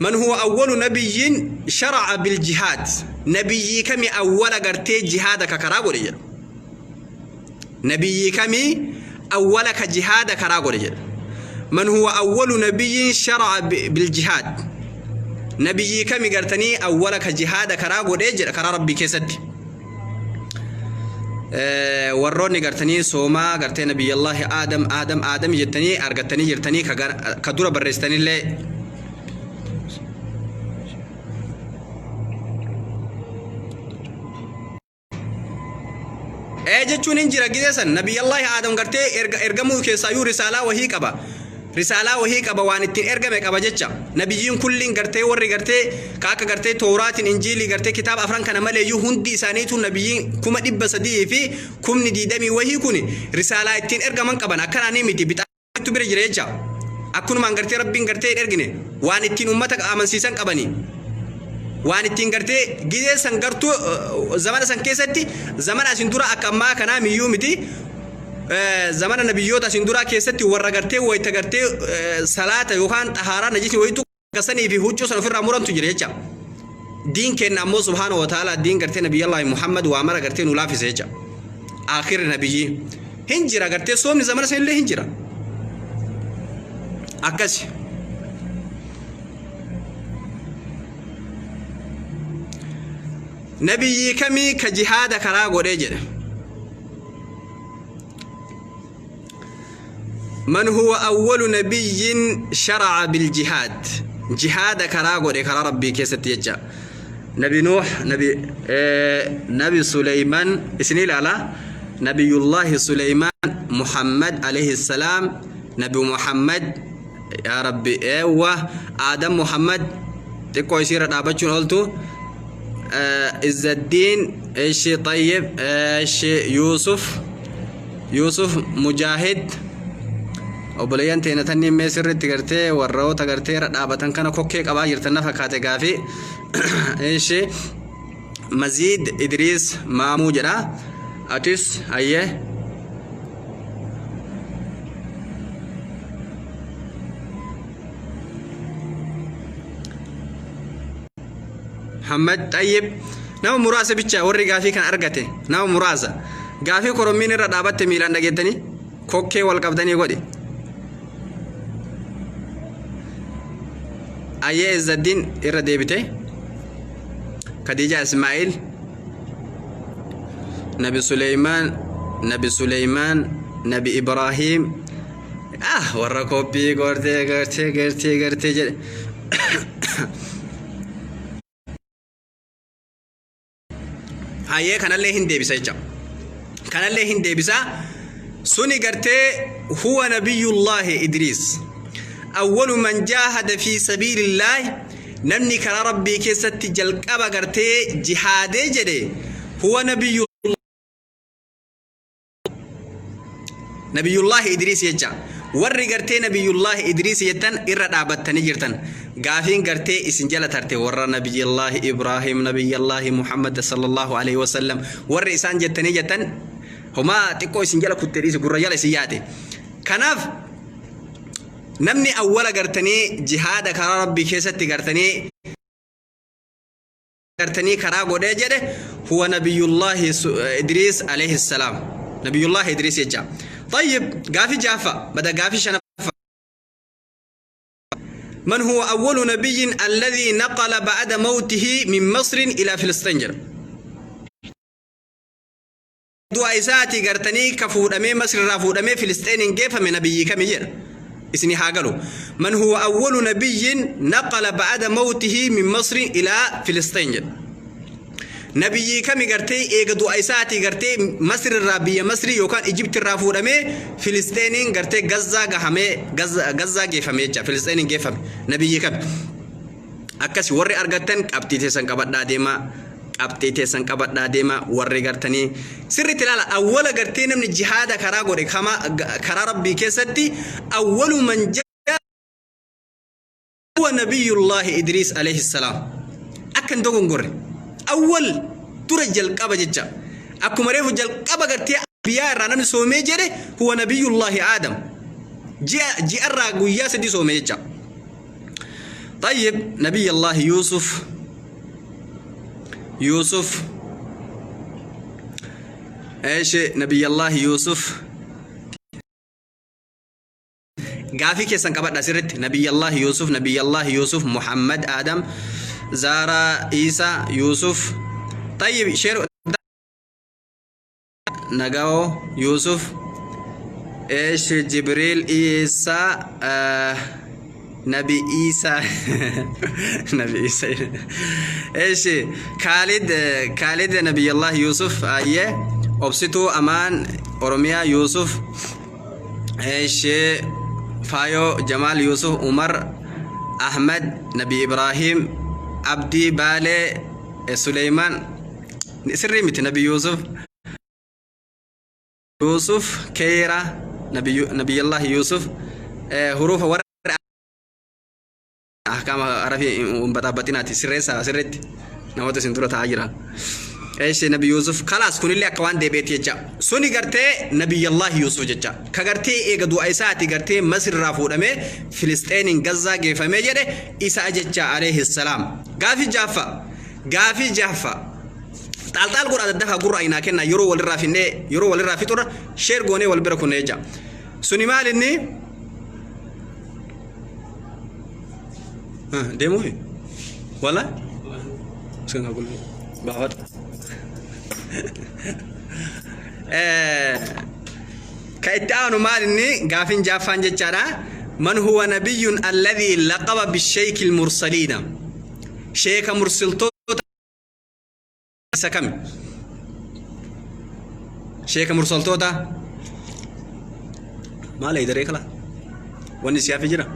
من هو أول نبي شرع بالجهاد؟ نبي كمي أول gartee jihaada ka karaa godhe jedha. Nabiyyi kamii awwala ka jihaada karaa godhe jedha. من هو أول نبي شرع بالجهاد؟ Nabiyyi kami gartanii awwala ka jihaada karaa godhe jedha karaa Rabbii keessatti. Warroonni gartanii soomaa gartee Nabiyyallaahi Aadam, Aadam, Aadam jettanii argattanii jirtanii, ka dura barreessitanillee. Ee, jechuun hin jira. Gizee san Nabiyyallaahi Aadam gartee ergamuu keessaayyuu risaalaa wahii qaba. Risaalaa wahii qaba, waan ittiin ergame qaba jecha. Nabiyyiin kulliin gartee warri gartee ka akka gartee Tooraatiin, Injiilii, gartee kitaaba afran kana maleeyyuu hundi isaaniitu nabiyyiin 320,000 wahii kun risaalaa ittiin ergaman qaban. Akkanaanii miti, bixaatu bira jira jecha. Akkunumaan gartee Rabbiin gartee hin ergine, waan ittiin ummata amansiisan qabanii. Waan ittiin gartee gizee san gartuu zamana san keessatti, zamana asin dura akka ammaa kanaa miyyuu miti, zamana nabiyyoota asin duraa keessatti warra gartee wayita gartee salaata yookaan xahaaraa najisni wayitu kasanii fi huccuu san ofirraa murantu jira jecha. Diin kenna ammoo subhaanahu wa ta'ala, diin gartee Nabiyyallaahi Muhammad waa mara gartee nu laafise jecha. Akhirri nabiyyi hin jira, gartee soomni zamana san illee hin jira. Akkasi. Nabiyyii kamii ka jihaada karaa godhee jedhe? من هو أول نبي شرع بالجهاد؟ جهاد karaa godhe karaa Rabbii keessatti jecha. Nabi Nuuh, Nabi Suleyman isin ilaala. Nabiyullahi Suleyman, Muhammad alayhi salaam, Nabi Muhammad, yaa Rabbi, eewwa, Aadam, Muhammad, xiqqoo isiirra dhaabachuun ooltu. Izzaddiin, ishi, tayyib, ishi, Yuusuf, Yuusuf Mujaahid. Obboleeyyan teena tanniin mee sirriitti gartee warroota gartee irra dhaabatan kana kokkee qabaa jirtan na fakkaate gaafii. Ishi, Maziid Idriis Maamuu jedha. Atis hayyee. Muhammad Xayyib. Nama muraasa bicha warri gaafii kan argate nama muraasa. Gaafii korommiin irra dhaabatte miilaan dhageettanii kokkee wal qabdanii godhi. Ayyee Izzaddiin irra deebite. Khadija Ismail. Nabi Suleymaan. Nabi Suleymaan. Nabi Ibrahim. Ah, warra koppii gortee gartee gartee gartee jedhe. Hayyee, kanallee hin deebisa jecha. Kanallee hin deebisa. Suni gartee huwa nabiyullaahi Idriis. Awwalu man jaahada fi sabiilillaahi, namni karaa Rabbii keessatti jalqaba gartee jihaadee jedhe, huwa nabiyullaahi Idriis jecha. Warri gartee nabiyullaahi Idriis jettan irra dhaabattanii jirtan. Gaafiin gartee isin jala tarte warra nabiyullaahi Ibraahim, nabiyullaahi Muhammad sallallahu alaihi wasallam, warri isaan jettanii jettan homaa xiqqoo isin jala kuttee dhiise, gurra jala isin yaate. Kanaaf namni awwala gartanii jihaada karaa Rabbii keessatti gartanii karaa godhee jedhe huwa nabiyullaahi Idriis alayhi salaam, nabiyullaahi Idriis jecha. طيب، gaafii jaafa bada, gaafii shanaffa. من هو أول نبي الذي نقل بعد موته من مصر إلى فلسطين جرى؟ Du'a isaatii gartanii ka fuudhamee Masr irraa fuudhamee Filisxeeniin geeffame nabiyyi kami jedha. Isini haa galu. من هو أول نبي نقل بعد موته من مصر إلى فلسطين jedha. Nabiyyii kami gartee eega du'a isaatii gartee Masr irraa, biyya Masrii yookaan Ijipti irraa fuudhamee Filisxeeniin gartee Gazzaa gahamee, Gazzaa geeffame jecha, Filisxeeniin geeffame nabiyyii kami? Akkas warri argattan qabxii teessan qabadhaa deemaa. Qabxii teessan qabadhaa deemaa. Warri gartanii sirriitti ilaala. Awwala gartee namni jihaada karaa godhe karaa Rabbii keessatti, أول من هو نبي الله إدريس عليه السلام. Akkan dogongorre awwal dura jalqaba jecha. Akkuma reefu jalqaba gartee biyyaa irraa namni soomee jedhe هو نبي الله آدم, ji'a ji'arraa guyyaa 3 soomee jecha. طيب، نبي الله يوسف، يوسف ايش؟ نبي الله يوسف. Gaafii keessan qabadha sirritti. نبي الله يوسف، نبي الله يوسف، محمد، آدم، زارا، إيسا، يوسف. طيب، share نجاو، يوسف ايش؟ جبريل، إيسا، نبي إيسا، نبي إيسا ايش؟ خالد، خالد، نبي الله يوسف. ايه، obsituu amaan Oromiyaa, Yusuf ايش؟ فايو جمال، يوسف، عمر احمد، نبي ابراهيم، عبدي بالي، سليمان. سري مت نبي يوسف، يوسف كيرا، نبي الله يوسف. حروف ور ahkaama arafii baxaabaxinaati sirreessa sirriitti namoota isin dura taa'aa jira. Eeshi, Nabi Yusuf kalaas kunillee akka waan deebi'eeti jecha. Suni gartee Nabiyyallaahi Yusuf jecha. Ka gartee eega du'a isaati gartee Masir irraa fuudhamee Filisxeeniin Gazzaa geeffamee jedhe isa jecha alayhi salaam. Gaafii jaaffa. Gaafii jaaffa. Xaalxaal godhaa, daddafaa gurra aynaa kennaa. Yeroo walirraa finnee, yeroo walirraa fixurra share goonee wal bira kunne jecha. Suni maal inni? Deemuufi? Wala? Isin haa gulbuu. Baafadha. Ka itti aanu maal inni? Gaafin jaaffaan jechaadha. من هو نبي الذي لقب بالشيخ المرسلين؟ Sheeka mursiltoota isa kami? Sheeka mursaltoota maal eedaree kala? Wanni siyaafi jira?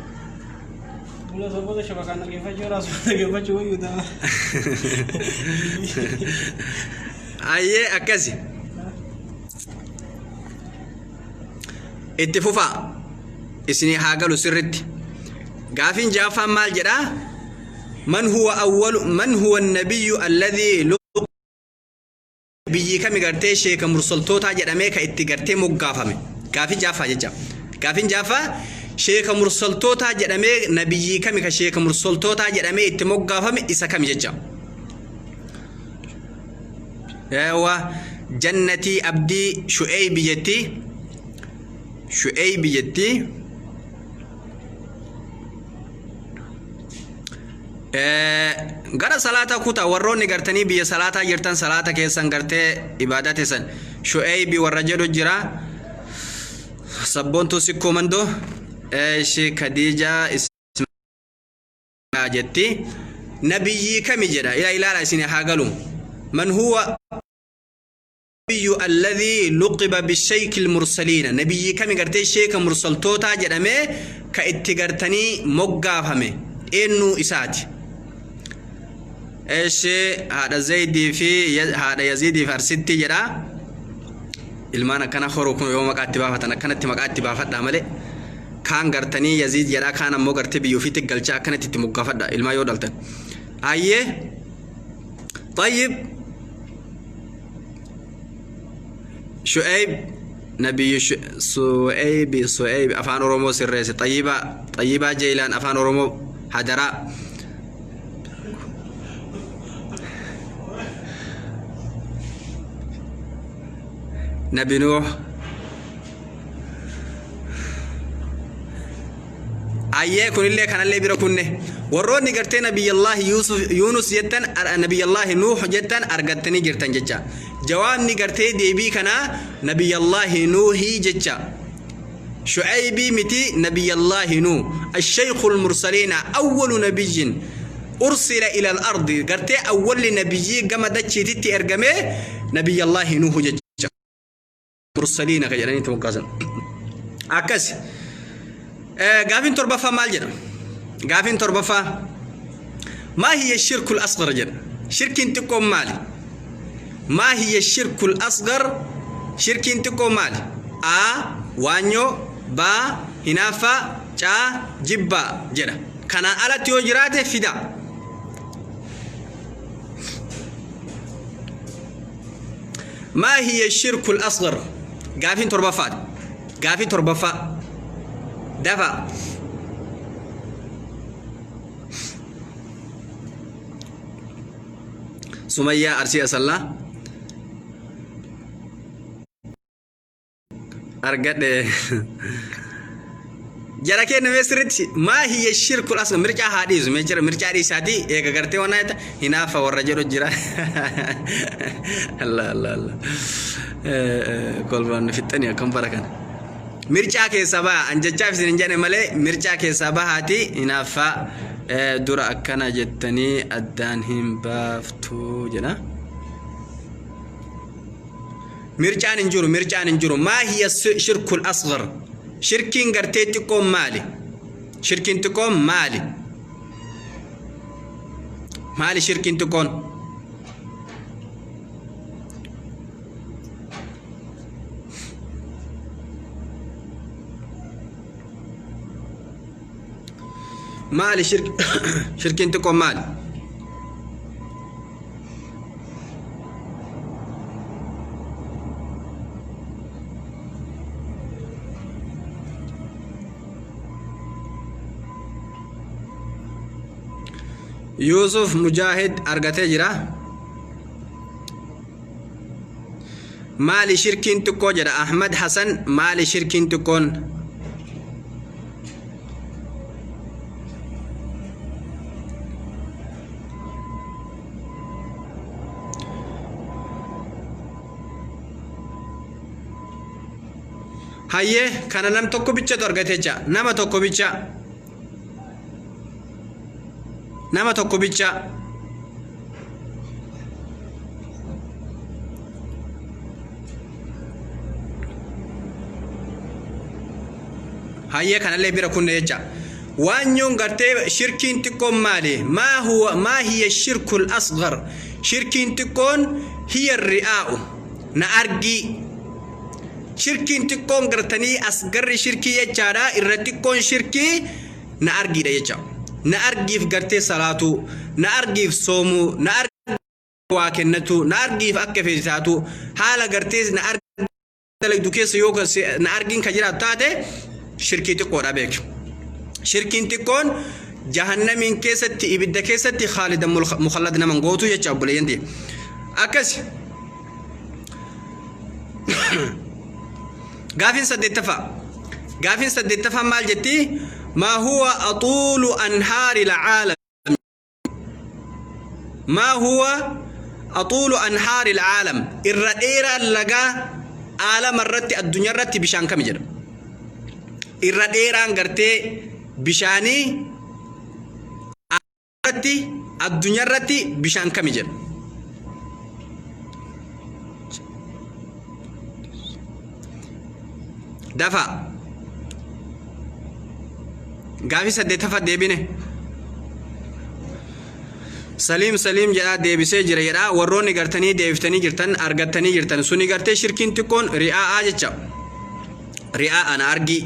Bula saboota shabakaan dhaggeeffachuu irraa suura dhaggeeffachuu wayyuu ta'a. Ayyee, akkasi. Itti fufaa. Isinii haa galu sirritti. Gaafiin jaaffaan maal jedhaa? من هو أول من هو النبي الذي biyyi kami gartee sheeka mursaltootaa jedhamee ka itti gartee moggaafame? Gaafii jaaffaa jecha. Gaafiin jaaffaa, sheeka mursaltootaa jedhamee nabiyyii kami ka sheeka mursaltootaa jedhamee itti moggaafame isa kami jecha. Eewwa Jannatii Abdii Shu'eeybi jetti. Shu'eeybi jetti. Gara salaataa kutaa warroonni gartanii biyya salaataa jirtan salaata keessan gartee ibaadaa teessan Shu'eeybi warra jedhu jira. Sabboontuu Sikkoo Mandoo. Eeshi Kadiijaa Ismaa'il jetti. Nabiyyii kami jedha ila ilaala isin haa galu. Man huwa nabiyyu alladhii luqiba bishaykil mursaliina nabiyyii kami gartee sheeka mursaltootaa jedhamee ka itti gartanii moggaafame eenyuu isaati. Eeshi haadha Zaydii fi haadha Yaziidii fi Arsitti jedha. Ilmaan akkana horuu kun yoo maqaa itti baafatan akkanatti maqaa itti baafadhaa malee kaan gartanii Yaziid jedha kaan ammoo gartee biyya ofiitti galchaa akkanatti itti moggaafadha ilmaan yoo dhaltan. Ayyee طيب شعيب نبي شعيب شعيب أفان أورومو سريس طيبة طيبة جيلان أفان أورومو هدراء نبي نوح Ayyee kunillee kanallee bira kunne warroonni gartee nabiyyallaahi Yuusuf Yuunus jettan nabiyyallaahi Nuuh jettan argattanii jirtan jecha. Jawaabni gartee deebii kanaa nabiyyallaahi Nuuhii jecha. Shu'aybii miti nabiyyallaahi Nuuh. Asheekhul mursaliina awwalu nabiyyin ursila ila al-ardi gartee awwalli nabiyyii gama dachiititti ergamee nabiyyallaahi Nuuh jecha. Mursaliina ka jedhanii itti moggaasan. Akkasi. Gaafiin torbaffaa maal jedha? Gaafiin torbaffaa maa hiya shirkul asgar jedha. Shirkiin xiqqoon maali? Maa hiya shirkul asgar shirkiin xiqqoon maali? A. Waanyoo B. Hinaaffaa C. Jibbaa jedha. Kanaan alatti yoo jiraate fidaa. Maa hiya shirkul asgar gaafiin torbaffaadha. Gaafii torbaffaa dafa. Sumayyaa Arsii Asallaa argadhe. Jara keenya mee sirriitti maa hiyya shirkul asgar mircaa haa dhiisu mee jira mircaa dhiisaatii eega gartee waan jetta hinaafa warra jedhu jira. Allah Allah Allah. Kolfaan fixxanii akkam bara kana. Mircaa keessaa baha an jechaaf isin hin jedhe malee mircaa keessaa bahaati hinaaffaa dura akkana jettanii addaan hin baaftu jedha. Mircaan hin jiru mircaan hin jiru maa hiya shirkul asghar shirkiin gartee xiqqoon maali shirkiin xiqqoon maali maali shirkiin xiqqoon maali shirkiin xiqqoon maali Yuusuf Mujaahid argatee jira. Maali shirkiin xiqqoo jedha Ahmad Hasan maali shirkiin xiqqoon? Hayyee kana nam tokko bichatu argate jecha nama tokko bicha nama tokko bicha Hayyee kanallee bira kunne jecha. Waanyoon gartee shirkiin xiqqoon maali? Maa huwa maa hiya shirkul asghar? Shirkiin xiqqoon hiya ri'aa'u na argii. Shirkiin xiqqoon gartanii asgarri shirkii jechaadha irra xiqqoon shirkii na argiidha jecha. Na argiif gartee salaatuu, na argiif soomuu, na argii waa kennatuu, na argiif akka feeti taatuu, haala gartee na argii dalagdu keessa yoo na argiin ka jiraatu taate shirkii xiqqoodha beeki. Shirkiin xiqqoon jahannamiin keessatti ibidda keessatti khaalidan mukhallad naman gootu jecha obboleeyyan tiyya. Akkasi. Gaafiin saddeettaffaa. Gaafiin saddeettaffaa maal jetti? Maa huwa axuulu anhaari lcaalam. Maa huwa axuulu anhaari lcaalam. Irra dheeraan lagaa aalama irratti, addunyaa irratti bishaan kami jedha. Irra dheeraan gartee bishaanii irratti, addunyaa irratti bishaan kami jedha. Dafa. Gaafii saddeettaffaa deebine. Saliim Saliim jedhaa deebisee jira jedhaa. Warroonni gartanii deebiftanii jirtan, argattanii jirtan. Suni gartee shirkiin xiqqoon ri'aa'aa jecha. Ri'aa ana argii.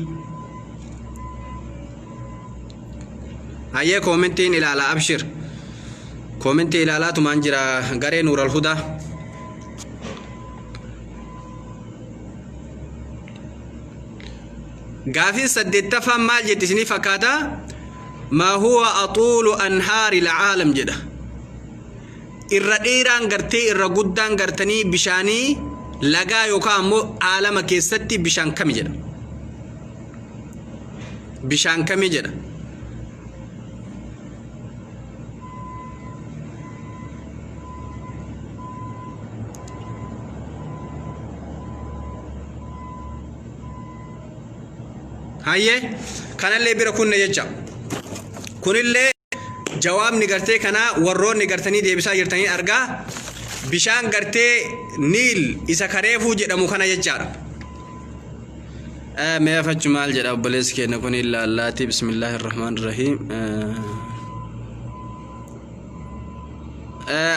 Hayyee, koomentiin ilaalaa, abshir. Koomentii ilaalaatumaan jira, garee Nuural Hudaa. Gaafiin saddeettaffaan maal jetti isinii fakkaata? Maa huwa axuulu anhaari lcaalam jedha. Irra dheeraan gartee, irra guddaan gartanii bishaanii lagaa yookaan ammoo aalama keessatti bishaan kami jedha. Bishaan kami jedha. Hayyee, kanallee bira kunne jecha. Kunillee jawaabni gartee kanaa warroonni gartanii deebisaa jirtanii argaa, bishaan gartee Niil isa kareefuu jedhamu kana jechaadha. Mee afachu maal jedha obboleessi keenya kun? Illaallaati. Bismillaahi irrahmaan irrahiim.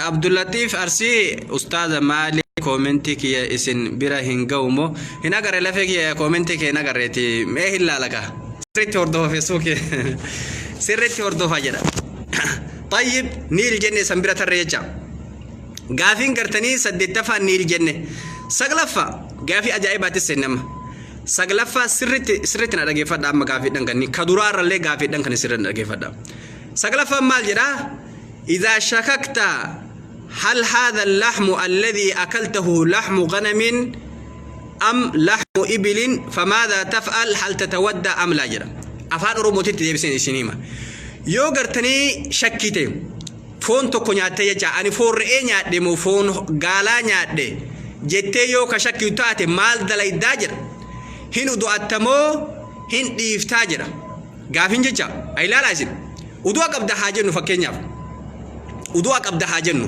Abdullatiif Arsii, ustaaza, maali koomentii kiyya isin bira hin ga'u moo hin agarre? Lafee kiyya, koomentii kee hin agarreeti. Mee hin laalaka, sirriitti hordofa, Feesbuukii sirriitti hordofa jedha. Tayyib, Niil jenne, san bira tarree jecha. Gaafiin gartanii saddeettaffaa Niil jenne. Saglaffaa, gaafii ajaa'ibaatis seenne amma. Saglaffaa sirriitti sirriitti na dhageeffadha amma. Gaafiidhaan kan ka duraarrallee gaafiidhaan kan sirriitti na dhageeffadha. Saglaffaan maal jedhaa? إذا شككت هل هذا اللحم الذي أكلته لحم غنم أم لحم إبل فماذا تفعل؟ هل تتودى أم لا jedha. Afaan Oromootitti deebiseen isin hima. Yoo gartanii shakkite, foon tokko nyaattee jecha, ani foon re'ee nyaadhe moo foon gaalaa nyaadhe jettee yoo ka shakkitu taate, maal dalaydaa jedha. Hin udu'attamoo hin dhiiftaa jedha. Gaafin jecha ilaalaa isin. Udu'a qabda haa jennu, fakkeenyaaf. Udu'a qabda haa jennu.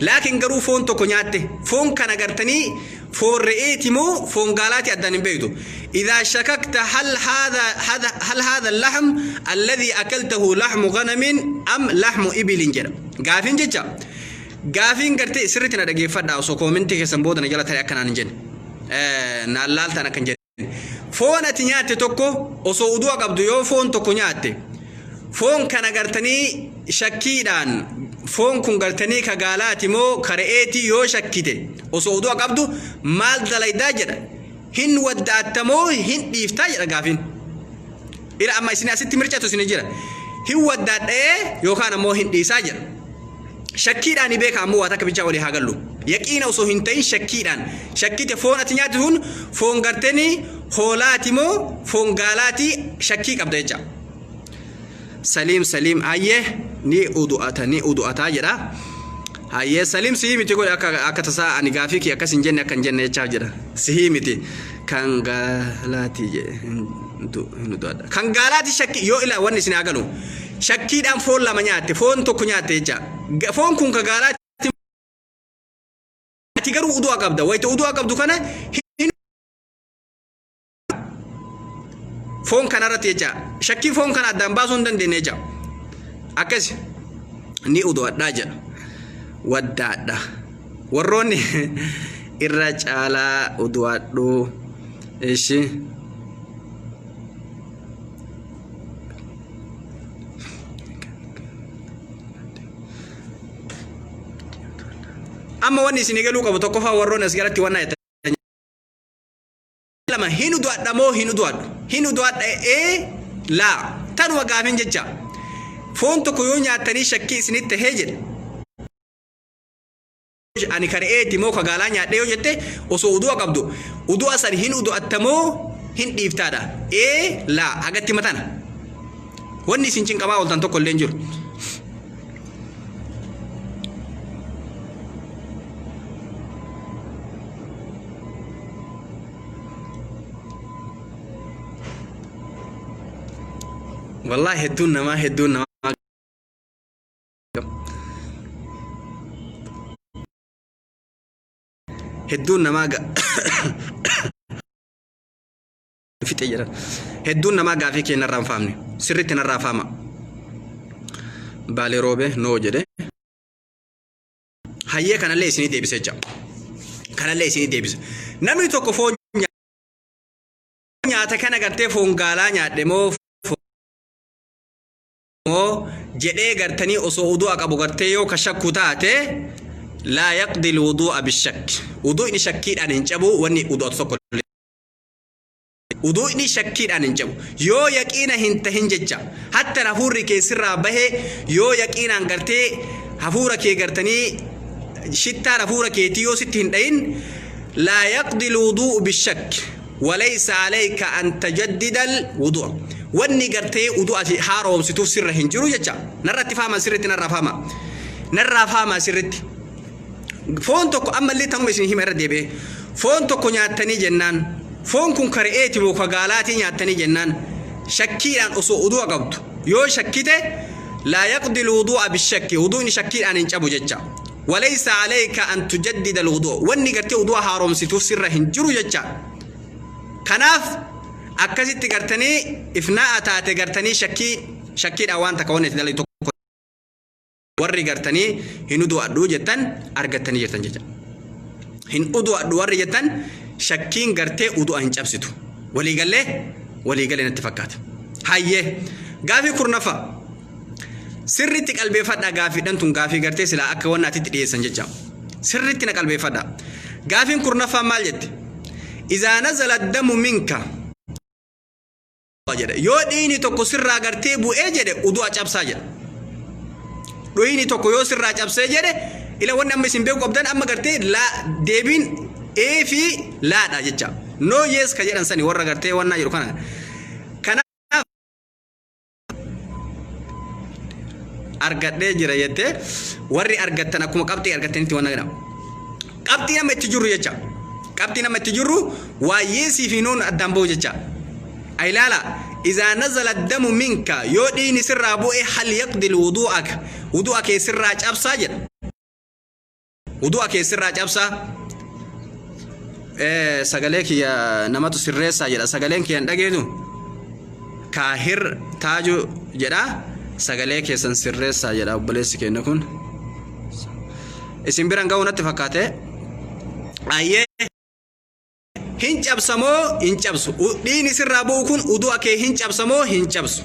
Laakiin garuu foon tokko nyaatte, foon kana gartanii foon re'eeti moo foon gaalaati addaan hin beektu. إذا شككت هل هذا اللحم الذي أكلته لحم غنم أم لحم إبل jedha. Gaafin jecha. Gaafiin gartee sirriitti na dhageeffadha, osoo koomentii keessan booda na jala ta'e akkanaan hin jenne. Naan laaltaan akkan jedhe. Foon ati nyaatte tokko, osoo udu'a qabdu yoo foon tokko nyaatte, foon kana gartanii shakkiidhaan foon kun gartanii ka gaalaati moo ka re'eetii yoo shakkite, osoo udu'a qabdu maal dalaydaa jedha. Hin wadda'attamoo hin dhiiftaa jedha gaafiin. Ila amma isin asitti mircatu isin jira. Hin waddaadhee yookaan ammoo hin dhiisaa jedha. Shakkiidhaan ni beeka ammoo, waa takka bichaa walii haa gallu. Yaqiina osoo hin ta'in shakkiidhaan. Shakkite, foon ati nyaate sun foon gartanii hoolaati moo foon gaalaati shakkii qabda jecha. Saliim Saliim, hayyee, ni udu'ata, ni udu'ataa jedha. Hayyee Saliim, sihii miti godhe akka tasaa ani gaafii kee akkas hin jenne, akka hin jenne jechaaf jedha. Sihii miti kan gaalaati jedhe, hin udu'adha. Kan gaalaati shakkii yoo ila wanni isin haa galu. Shakkiidhaan foon lama nyaatte, foon tokko nyaatte jecha. Foon kun ka gaalaati, ati garuu udu'a qabda. Wayita udu'a qabdu kana hin foon kanarratti jecha shakkii foon kana addaan baasuu hin dandeenye jecha, akkas ni udu'adhaa jedha, waddaadha. Warroonni irra caalaa udu'adhu ishi. Amma wanni isin galuu qabu tokkoffaa, warroonni as jalatti wanna jettan lama, hin udu'adha moo hin udu'adhu? Hin udu'adha ee laa, tanuma gaafin jecha. Foon tokko yoo nyaattanii shakkii isinitti tahee jedhe. Ani ka re'eeti moo ka gaalaa nyaadhe yoo jette, osoo udu'a qabdu udu'a san hin udu'atta moo hin dhiiftaadha? Ee, laa, hagatti matana. Wanni isin cinqamaa ooltan tokko illee hin jiru. Wallaahi hedduun namaa hedduun namaa hedduun namaa fixe jedhan. Hedduun namaa gaafii kee narraa hin faamne. Sirriitti narraa faama. Baalee roobe noo jedhe. Hayyee, kanallee isinii deebise jecha. Kanallee isinii deebise. Namni tokko foon nyaata kana gartee foon gaalaa nyaadhe moo jedhee gartanii osoo udu'a qabu gartee yoo ka shakku taate, laa yaqdi lwudu'a bishakki. Udu'ni shakkiidhaan hin cabu. Wanni udu'atu tokko udu'ni shakkiidhaan hin cabu yoo yaqiina hin tahin jecha. Hatta hafuurri kee sirraa bahe, yoo yaqiinaan gartee hafuura kee gartanii shittaan hafuura keetii yoo sitti hin dhayin, laa yaqdi lwudu'u bishakki walaysa alayka an tajaddida alwudu'a. Wanni gartee udu'a haaromsituuf sirra hin jiru jecha. Narratti faama, sirritti narraa faama, narraa faama sirritti. Foon tokko ammallee tanuma isin hima irra deebi'ee. Foon tokko nyaattanii jennaan, foon kun ka re'eeti moo ka gaalaatii nyaattanii jennaan, shakkiidhaan osoo udu'a qabdu yoo shakkite, laa yaqdi lwudu'a bishakki, wudu'ni shakkiidhaan hin cabu jecha. Walaysa alayka an tujaddida alwudu'a, wanni gartee udu'a haaromsituuf sirra hin jiru jecha. Kanaaf akkasitti gartanii ifnaa'a taate gartanii shakkii shakkiidhaan waan takka wanni itti dalagu tokko warri gartanii hin udu'adhu jettan argattanii jirtan jecha. Hin udu'adhu warri jettan, shakkiin gartee udu'a hin cabsitu. Waliigallee, waliigalee natti fakkaata. Hayyee, gaafii 10ffaa. Sirriitti qalbeeffadhaa. Gaafiidhaan tun gaafii gartee silaa akka wanna atitti dhiyeessan jecha. Sirriitti na qalbeeffadhaa. Gaafiin 10ffaan maal jetti? Izaa nazala damu minka jedhe. Yoo dhiigni tokko sirraa gartee bu'ee jedhe, udu'a cabsaa jedha. Dhiigni tokko yoo sirraa cabsee jedhe, ila wanni amma isin beeku qabdan amma gartee laa deebiin ee fi laadha jecha. No, yes ka jedhan sani warra gartee wannaa jedhu kana. Kanaaf argadhee jira jettee warri argattan akkuma qabxii argattanitti wanna jedhama. Qabxii amma itti jirru jecha. Qabxii amma itti jirru waa yesii fi noon addaan bahu jecha. Ilaala, izaa nazala damu minka, yoo dhiigni sirraa bu'e, hal yaqdi wudu'aka, wudu'a kee sirraa cabsaa jedha. Wudu'a kee sirraa cabsaa. Sagalee kiyya namatu sirreessaa jedha. Sagaleen kiyya hin dhageetu. Kaahir taaju jedha. Sagalee keessan sirreessaa jedha obboleessi keenya kun. Isin biran ga'uu natti fakkaate. Ayyee. Hin cabsamoo hin cabsu? Dhiigni sirraa bu'u kun udu'a kee hin cabsamoo hin cabsu?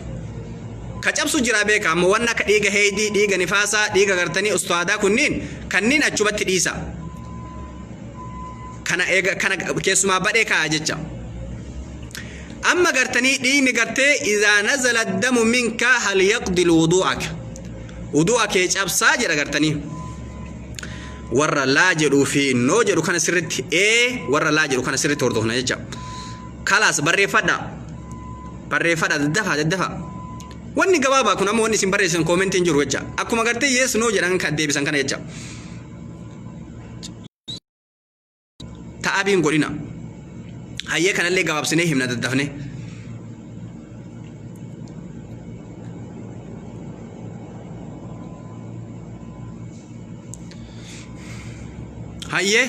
Ka cabsu jira beeka. Ammoo wanna akka dhiiga heeydii, dhiiga nifaasaa, dhiiga gartanii ustaadaa kunniin kanniin achumatti dhiisa. Kana eega kana keessumaa badhee kaa'a jecha. Amma gartanii dhiigni gartee idaa nazala damu minka hal yaqdi wudu'aka, wudu'a kee cabsaa jedha gartanii. Warra laa jedhuu fi no jedhu kana sirritti, ee warra laa jedhu kana sirritti hordofna jecha. Kalaas, barreeffadha, barreeffadha, daddafaa, daddafaa. Wanni gabaabaa kun amma wanni isin barreessan commentiin jiru jecha. Akkuma gartee yes, no jedhan kan deebisan kana jecha. Ta'abiin godhina. Hayyee, kanallee gabaabsinee himna daddafne. Hayyee.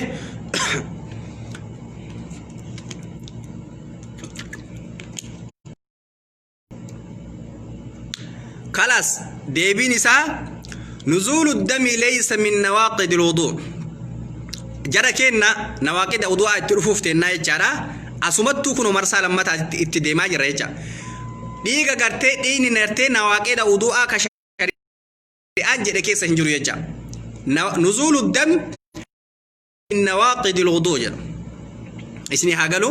Kalaas, deebiin isaa nuzuulu dami laysa min nawaaqidi lwuduu. Jara keenna, nawaaqida wudu'aa itti dhufuuf teennaa jechaadha. Asumattuu kunoo marsaa lammataa itti deemaa jirra jecha. Dhiiga gartee dhiigni gartee nawaaqida wudu'aa ka shari'aan jedhe keessa hin jiru jecha. Nuzuulu dam min nawaaqidi lwuduu jedha. Isinii haa galu.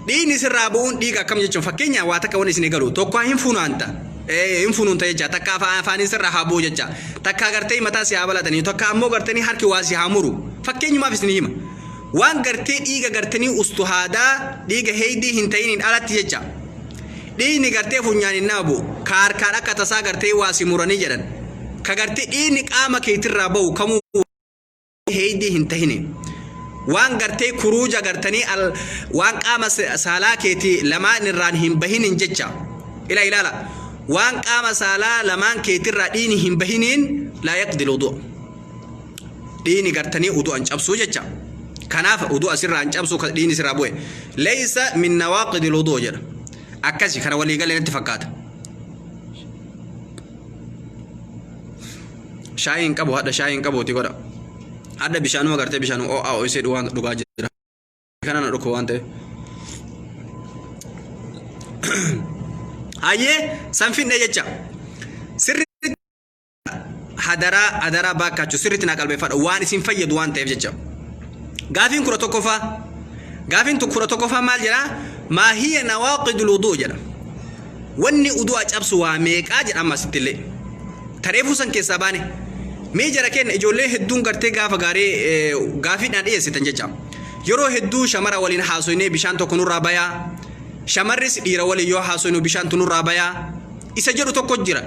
Dhiigni sirraa bu'uun dhiiga akkam jechuun, fakkeenyaaf waa takka wanni isinii galu tokko hin funaanta. Hin funuunta jecha takka afaanin sirraa haa bu'u jecha takka gartee mataa si haa balatanii takka ammoo gartanii harki waa si haa muru fakkeenyumaaf isin hima waan gartee dhiiga gartanii ustuhaadaa dhiiga heeydii hin ta'iniin alatti jecha dhiigni gartee funyaanin nama bu'u ka harkaan akka tasaa gartee waa si muranii jedhan ka gartee dhiigni qaama keetirraa ba'u kamuu heeydii hin tahini waan gartee kuruuja gartanii al waan qaama saalaa keetii lamaan irraan hin bahinin jecha ila ilaala waan qaama saalaa lamaan keetirraa dhiini hin bahiniin laa yaqdi wudu dhiini gartanii udu'an cabsuu jecha kanaaf udu'a sirraa hin cabsuu dhiini sirraa bu'e laysa min nawaaqidi wudu jedha akkasi kana walii galee natti fakkaata. Shaayii hin qabu hadha shaayii hin qabuuti godha. Hadha bishaanuma gartee bishaan ho'aa ho'isee dhugaa dhugaa jira. Kana na dhukkuba waan ta'eef. Hayyee san finne jecha. Sirriitti hadaraa hadaraa baakkaachuu sirriitti naa qalbeeffadha waan isin fayyadu waan ta'eef jecha. Gaafiin 11ffaa gaafiin 11ffaa maal jedhaa? Maa hiya nawaaqidul wuduu jedha. Wanni udu'a cabsu waa meeqaa jedha amma asitti illee. Tareefuu san keessaa baane. Mee jara keenya ijoollee hedduun gartee gaafa gaarii gaafiidhaan dhiyeessitan jecha. Yeroo hedduu shamara waliin haasoynee bishaan tokko nurraa bayaa. Shamarris dhiira waliin yoo haasoynu bishaantu nurraa bayaa. Isa jedhu tokko jira.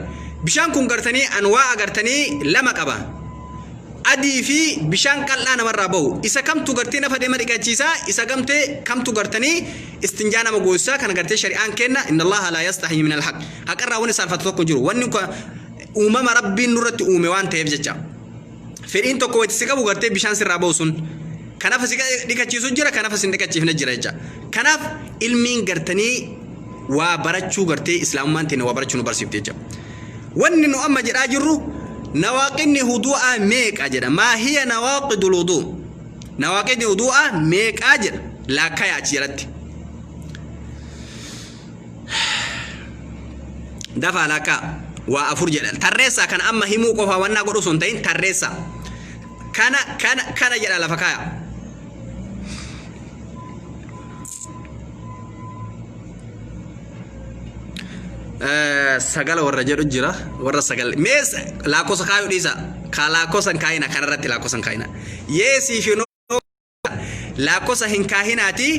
Bishaan kun gartanii anwaa'a gartanii lama qaba. Adii fi bishaan qal'aa namarraa bahu. Isa kamtu gartee nafa deema dhiqachiisaa, isa gamtee kamtu gartanii istinjaa nama goosisaa kana gartee shari'aan kenna inna Allaha laa yastahyi min alhaq. Haqarraa wanni saalfatu tokko hin jiru. Wanni kun uumama Rabbiin nurratti uume waan ta'eef jecha. Fedhiin tokko wayita si qabu gartee bishaan sirraa bahu sun. Kanaaf si dhiqachiisu jira, kanaaf si hin dhiqachiifne jira jecha. Kanaaf ilmiin gartanii waa barachuu gartee islaamummaan teenya waa barachuu nu barsiifte jecha. Wanni nu amma jedhaa jirru nawaaqidni huduu'aa meeqa jedha. Maa hiya nawaaqidul wuduu. Nawaaqidni huduu'aa meeqaa jedha. Laakkaya achi jalatti. Dafaa laakkaa waa afur jedha. Tarreessaa kana amma himuu qofa wannaa godhu osoo hin ta'in tarreessaa. Kana kana kana jedha lafa kaaya. Sagala warra jedhu jira warra sagal mee lakkoofsa kaayuu dhiisa ka lakkoofsa hin kaayina kanarratti lakkoofsa hin kaayina yeesii fi no lakkoofsa hin kaahinaati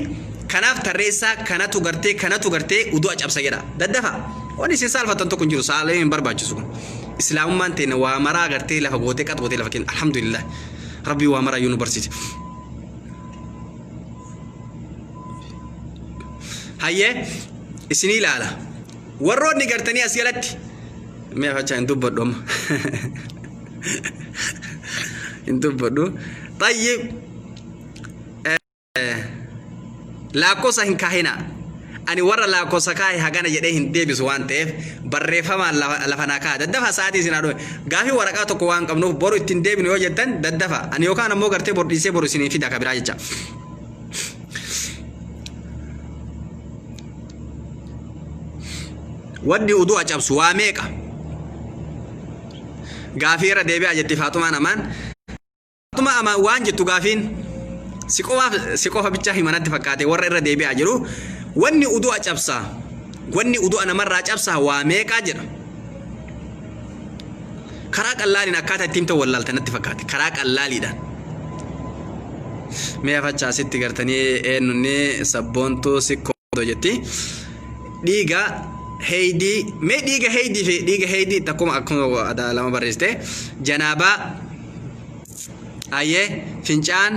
kanaaf tarreessaa kanatu gartee kanatu gartee udu'a cabsa jedha daddafa wanni isin saalfattan tokko hin jiru saalee hin barbaachisu kun islaamummaan teenya waa maraa gartee lafa gootee qax gootee lafa kenna alhamdulillah rabbii waa maraa iyyuu nu barsiise. Hayyee isinii ilaala. Warroonni gartanii as jalatti mee afachaa hin dubbadhu amma. Hin dubbadhu. Xayyib lakkoofsa hin kaahina. Ani warra lakkoofsa kaahe hagana jedhee hin deebisu waan ta'eef barreeffamaan lafa naa kaa'a. Daddafa sa'aatii isin haa dhume. Gaafii waraqaa tokko waan qabnuuf boru ittiin deebinu yoo jettan daddafa. Ani yookaan ammoo gartee bor dhiisee boru isinii fida ka biraa jecha. Wanni udu'a cabsu waa meeqa? Gaafii irra deebi'aa jetti Faaxumaan Amaan. Faaxumaa Amaan waan jettu gaafiin si qofaaf si qofa bichaa himanatti fakkaate warra irra deebi'aa jiru. Wanni udu'a cabsaa wanni udu'a namarraa cabsaa waa meeqaa jedha. Karaa qallaaliin akkaataa ittiin ta'u wallaalta natti fakkaate. Karaa qallaaliidhaan. Mee afachaa asitti gartanii eenyunni sabboontuu sikkoo jetti. Dhiiga heeydii mee dhiiga heeydii fi dhiiga heeydii takkuma akkuma adaa lama barreessite janaabaa ayyee fincaan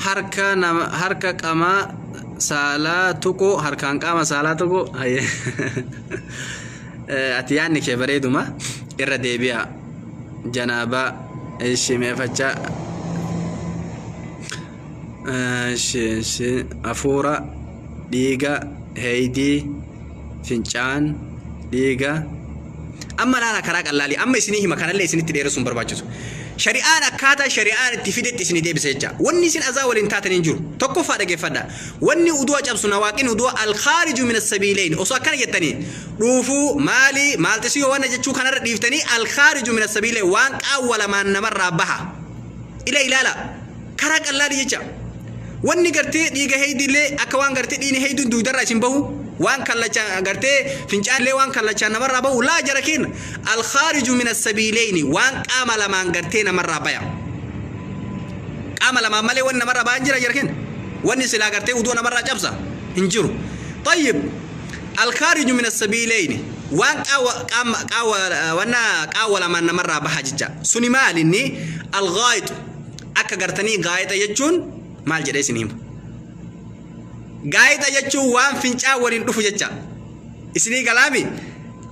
harka nama harka qamaa saalaa tuqu harkaan qaama saalaa tuqu ayyee ati yaadni kee bareeduma irra deebi'a janaabaa ishi meefachaa ishi ishi hafuura dhiiga heeydii fincaan dhiiga amma laala karaa qallaalii amma isinii hima kanallee isinitti dheeressuun hin barbaachisu. Shari'aan akkaataa shari'aan itti fidetti isinii deebisa jecha. Wanni isin azaa waliin taatan hin jiru. Tokkoffaa dhageeffadha. Wanni udu'a cabsu nawaaqin udu'a alkhaariju min assabiileyn osoo akkana jettanii dhuufuu maalii maalxisii yoo wanna jechuu kanarra dhiiftanii alkhaariju min assabiileyn waan qaawwa lamaan namarraa baha. Ila ilaala. Karaa qallaalii jecha. Wanni gartee dhiiga heeydiillee akka waan gartee dhiigni heeyduun duudarraa isin bahu. Waan kallachaan gartee fincaanillee waan kallachaan namarraa bahu laa jara keenya. Alkhaariju min assabiileyni waan qaama lamaan gartee namarraa baya. Qaama lamaan malee wanni namarraa bayan jira jara keenya. Wanni silaa gartee uduu namarraa cabsa hin jiru. Tayyib alkhaariju min assabiileyni waan qaawwa qaama qaawwa wanna qaawwa lamaan namarraa baha jecha. Suni maali inni alghaayitu akka gartanii gaayixa jechuun maal jedhee isin hima. Gaayixa jechuun waan fincaan waliin dhufu jecha. Isinii galaami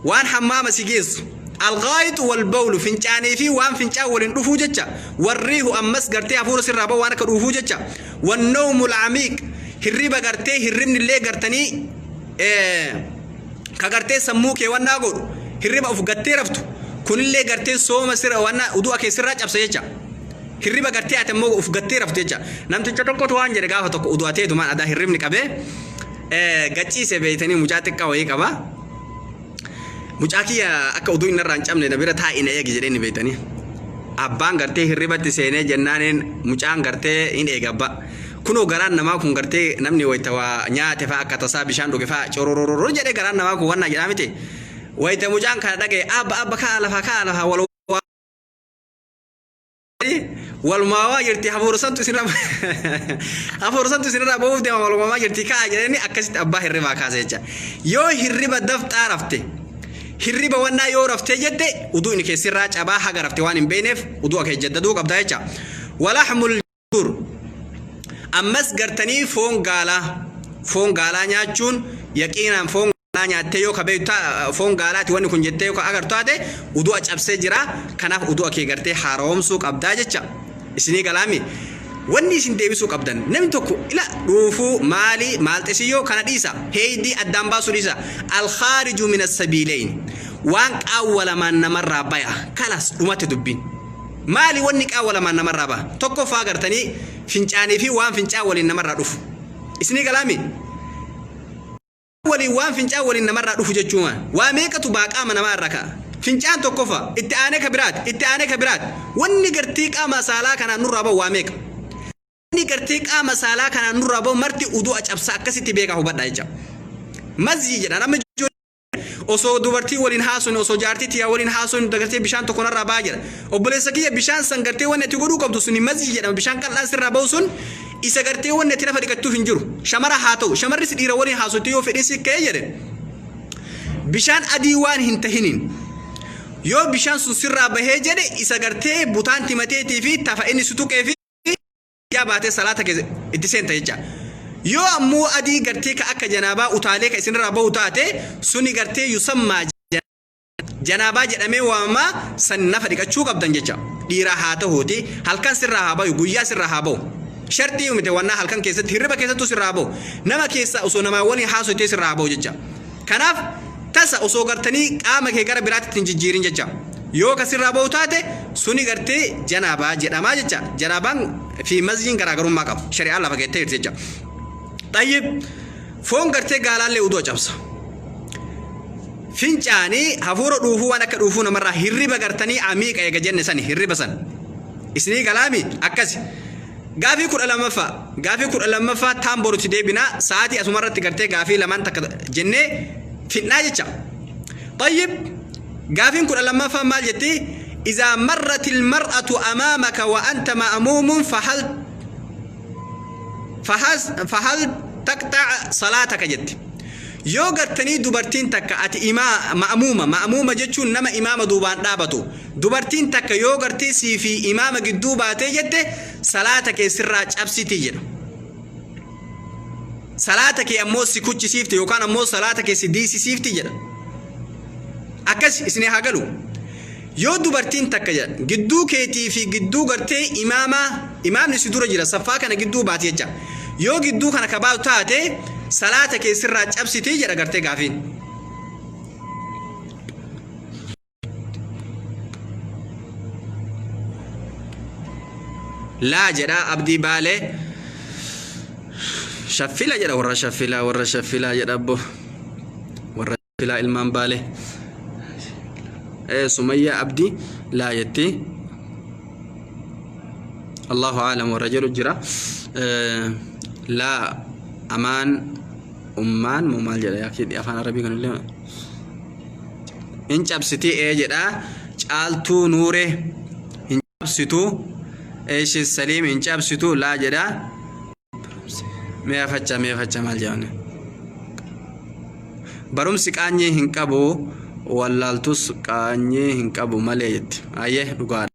waan hammaama si geessu. Alghaayitu wal bawlu fincaanii fi waan fincaan waliin dhufuu jecha. Warriihu ammas gartee hafuura sirraa bahu waan akka dhuufuu jecha. Wannawmul amiiq hirriba gartee hirribni illee gartanii ka gartee sammuu kee wannaa godhu hirriba of gattee raftu kunillee gartee sooma sirra wannaa udu'a kee sirraa cabsa jecha. Hirriba gartee ati ammoo of gattee raftu jecha. Namticha tokkotu waan jedhe gaafa tokko udu'ateetumaan adaa hirribni qabee gachiise beeytanii mucaa xiqqaa wayii qaba. Mucaa kiyya akka uduu inni irraa hin cabne na bira taa'i na eegi jedhee ni beeytanii. Abbaan gartee hirribatti seenee jennaaniin mucaan gartee hin eega abbaa. Kunoo garaan namaa kun gartee namni wayita waa nyaate fa'a akka tasaa bishaan dhuge fa'a cororororo jedhee garaan namaa kun wannaa jedhaa miti. Wayita mucaan kana dhagaye abba abba ka'a lafaa ka'a lafaa wal walumaa jirti hafuura santu isinirra hafuura santu isinirraa ba'uuf deema walumaa jirti ka'a jedhanii akkasitti abbaa hirribaa kaasa jecha. Yoo hirriba dafxaa rafte hirriba wannaa yoo raftee jette uduu inni keessirraa cabaa haga rafte waan hin beekneef uduu akka jaddaduu qabda jecha. Walaxmul Dur. Ammas gartanii foon gaalaa foon gaalaa nyaachuun yaqiinaan foon gaalaa nyaattee yoo ka beektu foon gaalaati wanni kun jettee yoo ka agartu taate udu'a cabsee jira kanaaf udu'a kee gartee haaromsuu qabdaa jecha isinii galaami wanni isin deebisuu qabdan namni tokko ila dhuufuu maali maal xisiyyoo kana dhiisa heeydii addaan baasuu dhiisa alkhaariju min assabiileyn waan qaawwa lamaan namarraa baya kalas dhumate dubbiin. Maali wanni qaawwa lamaan namarraa baha? Tokkoffaa gartanii fincaanii fi waan fincaan waliin namarraa dhufu. Isinii galaami? Waliin waan fincaan waliin namarraa dhufu jechuun maal? Waa meeqatu baa qaama namaa irraa ka'a? Fincaan tokkoffaa, itti aanee ka biraati, itti aanee ka biraati. Wanni gartii qaama saalaa kanaan nurraa bahu waa meeqa? Wanni gartee qaama saalaa kanaan nurraa bahu marti udu'a cabsa akkasitti beekaa hubadhaa jecha. Mazyii jedhan amma Osoo dubartii waliin haasofne osoo jaartii tiyya waliin haasofne gartee bishaan tokko narraa ba'a jedha. Obboleessa kiyya bishaan san gartee wanni ati godhuu qabdu suni mazyi jedhama bishaan qal'aan sirraa ba'u sun isa gartee wanni ati nafa dhiqattuuf hin jiru. Shamara haa ta'u shamarris dhiira waliin haasofte yoo fedhiin si ka'ee jedhe bishaan adii waan hin tahiniin yoo bishaan sun sirraa bahee jedhe isa gartee butaan timateetii fi tafa inni si tuqee fi yaa baatee salaata keessa itti seenta jecha. Yoo ammoo adii gartee ka akka janaabaa utaalee ka isinirraa bahu taate suni gartee yusammaa janaabaa jedhamee waamamaa san nafa dhiqachuu qabdan jecha. Dhiiraa haa tahuuti halkan sirraa haa bahu guyyaa sirraa haa bahu. Sharxii miti wannaa halkan keessatti hirriba keessattuu sirraa haa bahu. Nama keessa osoo namaa waliin haasofte sirraa haa bahu jecha. Kanaaf tasa osoo gartanii qaama kee gara biraatti hin jijjiirin jecha. Yoo ka sirraa bahu taate suni gartee janaabaa jedhamaa jecha. Janaabaan fi mazyiin garaagarummaa qaba. Shari'aan lafa keettee jirti jecha. Xayyib foon gartee gaalaallee uduu cabsa. Fincaanii hafuura dhuufuu waan akka dhuufuu namarraa hirriba gartanii amiiqa eega jenne sani hirriba san. Isinii galaami akkasi. Gaafii 12ffaa Gaafii 12ffaa taan borutti deebina sa'aatii asuma irratti gartee gaafii lamaan takka jennee fidnaa jecha. Tayyib gaafiin 12ffaa maal jetti? Izaa marratil mar'atu amaamaka wa anta ma'amuumun fahal fahal taqxa'a salaataka jetti. Yoo gartanii dubartiin takka ati imaa ma'amuuma ma'amuuma jechuun nama imaama duubaan dhaabatu Dubartiin takka yoo gartee sii fi imaama gidduu baatee jette salaata kee sirraa cabsiti jedha. Salaata kee ammoo si kuchisiifti yookaan ammoo salaata kee si diisisiifti jedha. Akkas isin haa galu. Yoo dubartiin takka jedha gidduu keetii fi gidduu gartee imaamaa imaamni si dura jira saffaa kana gidduu baate jecha. Yoo gidduu kana ka baatu taate salaata kee sirraa cabsiti jedha gartee gaafiin. Laa jedha Abdii Baalee. Shaffila jedha warra shaffilaa warra shaffilaa jedha abbo. Warra shaffilaa ilmaan Baalee. Sumayyaa Abdii laa jetti. Allahu aalam warra jedhu jira. Laa amaan Ummaan moo maal jedha yaa afaan Arabii kanallee hin cabsitii ee jedha. Caaltuu Nuuree hin cabsitu. Eeshi Saliim hin cabsitu laa jedha. Mee afacha mee afacha maal jedhamne. Barumsi qaanyii hin qabu, wallaaltus qaanyii hin qabu malee jetti. Ayyee, dhugaadha.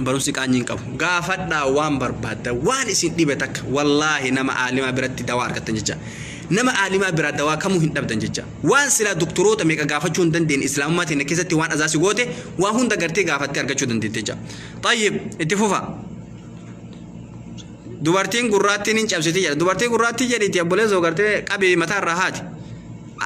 Barumsi qaanyii hin qabu. Gaafadhaa waan barbaadda, waan isin dhibe takka, wallaahi nama aalimaa biratti dawaa argattan jecha. Nama aalimaa biraa dawaa kamuu hin dhabdan jecha. Waan silaa doktoroota meeqa gaafachuu hin dandeenye, islaamummaa teenya keessatti waan azaa si goote waa hunda gartee gaafattee argachuu dandeette jecha. Xayyib, itti fufa. Dubartiin gurraattiin hin cabsiti jedha. Dubartii gurraattii jedhiiti obboleessoo gartee qabii mataa irraa haati.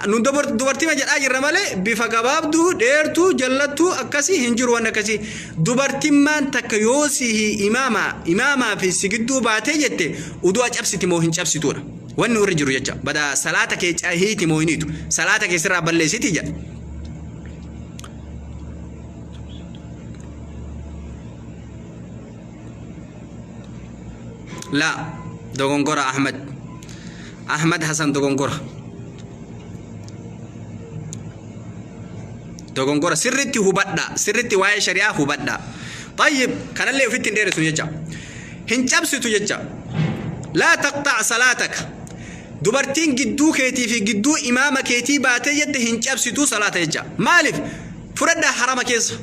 Nu dubartii ma jedhaa jirra malee bifa gabaabduu, dheertuu, jallattuu akkasii hin jiru waan akkasii. Dubartimmaan takka yoo si imaama imaamaa fi si gidduu baatee jette udu'a cabsiti moo hin cabsituudha. Wanni irra jiru jecha. Bada salaata kee hiiti moo hin hiitu. Salaata kee sirraa balleessiti jedha. La, dogongora Ahmad. Ahmad Hassan dogongora. Dogongora sirritti hubadha. Sirritti waa'ee shari'aa hubadha. Tayyib, kanallee ofitti hin dheeressu jecha. Hin cabsitu jecha. Laa taqtac salaataka. Dubartiin gidduu keetii fi gidduu imaama keetii baatee jette hin cabsitu salaata jecha. Maaliif? Fudhadhaa harama keessa.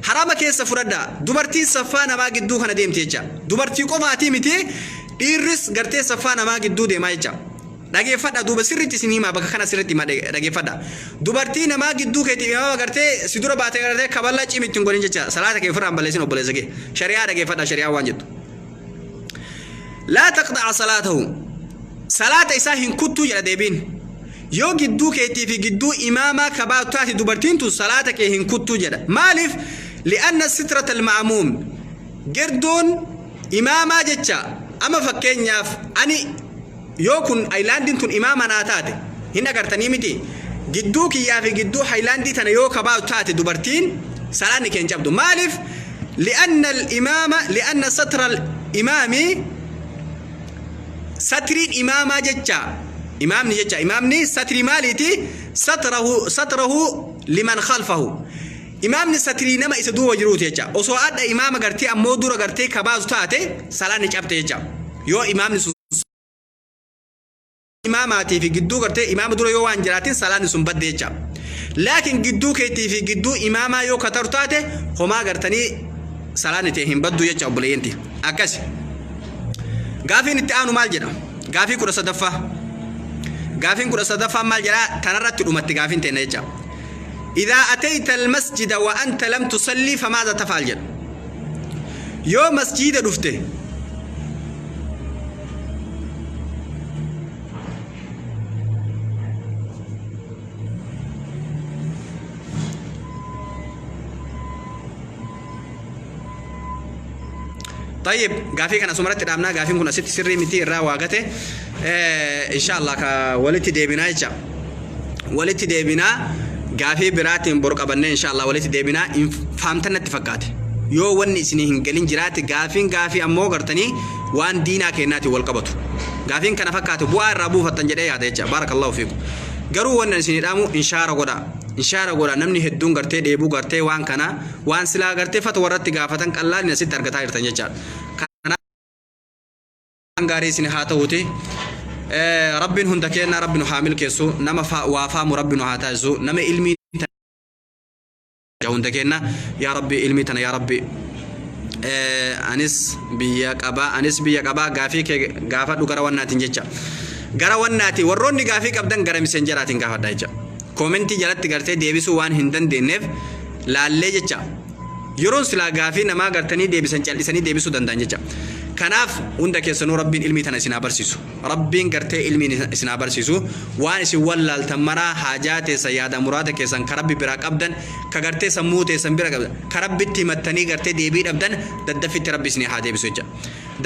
Harama keessa fudhadhaa. Dubartiin saffaa namaa gidduu kana deemti jecha. Dubartii qofaatii miti, dhiirris gartee saffaa namaa gidduu deemaa jecha. Dhageeffadha duuba, sirriitti isin himaa, bakka kana sirriitti hima, dhageeffadha. Dubartii namaa gidduu keetiif imaama gartee si dura baate gartee kaballaa cimi ittiin godhin jecha. Salaata kee ofirraa hin balleessin obboleessa kee. Shari'aa dhageeffadha, shari'aa waan jettu. Laa taqxa'a salaatahu. Salaata isaa hin kuttuu jedha deebiin. Yoo gidduu keetii fi gidduu imaamaa ka baatu taate dubartiin tun salaata kee hin kuttuu jedha. Maaliif? Li'anna sitrata al-ma'muum. Gerdoon imaamaa jecha, amma fakkeenyaaf ani yoo kun ayilaandiin tun imaama naa taate hin agartanii miti, gidduu kiyyaa fi gidduu hayilaandii tana yoo ka baatu taate dubartiin salaanni kee hin cabdu. Maaliif? Li'anna al-imaama, li'anna satra al-imaami, satriin imaamaa jecha, imaamni jecha, imaamni satrii maaliiti? Satrahu, satrahu liman khalfahu, imaamni satrii nama isa duuba jiruuti jecha. Osoo adha imaama gartee ammoo dura gartee ka baasu taate salaanni cabte jecha. Yoo imaamni sun imaamaatii fi gidduu gartee imaama dura yoo waan jiraatin salaanni sun badde jecha. Laakiin gidduu keetii fi gidduu imaamaa yoo kataru taate homaa gartanii salaanni ta'e hin baddu jecha obboleeyyanti. Akkasi. Gaafiin itti aanu maal jedha? Gaafii 13ffaa. Gaafiin 13ffaan maal jedha? Tanarratti dhumatti gaafiin teenna jecha. Idaa atayta almasjida wa anta lam tusallii famaadha tafaal jedha. Yoo masjiida dhufte طيب gaafii kana asumarratti dhaabnaa. Gaafiin kun asitti sirrii miti, irraa waa gate. Insha Allah ka walitti deebinaa jecha, walitti deebinaa gaafii biraatiin bor qabannee insha Allah walitti deebinaa. Faamtan natti fakkaate. Yoo wanni isinii hin galin jiraate, gaafiin gaafii ammoo gartanii waan diinaa kennaatiin wal qabatu gaafiin kana fakkaate bu'aa irraa buufattan jedhee yaada jecha. Baarakallahu fiikum. Garuu wanni isinii dhaamu inshaara godhaa, inshaara godhaa. Namni hedduun gartee dheebuu gartee waan kana waan silaa gartee fatwa irratti gaafatan qallaan asitti argataa jirtan jechaadha. Kanaaf gaarii isin haa ta'uuti. Rabbiin hunda kennaa rabbi nu haa milkeessu, nama waa faamu rabbi nu haa taasisu, nama ilmii hunda kenna yaa rabbi ilmii tana yaa rabbi. Anis biyya qabaa, anis biyya qabaa, gaafii kee gaafadhu gara wannaatiin jecha, gara wannaatiin warroonni gaafii qabdan gara miseenjaraatiin gaafadha jecha. Koomentii jalatti gartee deebisuu waan hin dandeenyeef laallee jecha, yeroon silaa gaafii namaa gartanii deebisan cal'isanii deebisuu danda'an jecha. Kanaaf hunda keessanuu rabbiin ilmii tana isin haa barsiisu. Rabbiin gartee ilmiin isin haa barsiisu. Waan isin wallaaltan maraa, haajaa teessan, yaada muraada keessan ka rabbi biraa qabdan, ka gartee sammuu teessan bira qabdan, ka rabbitti himattanii gartee deebii dhabdan daddaffitti rabbi isinii haa deebisu jecha.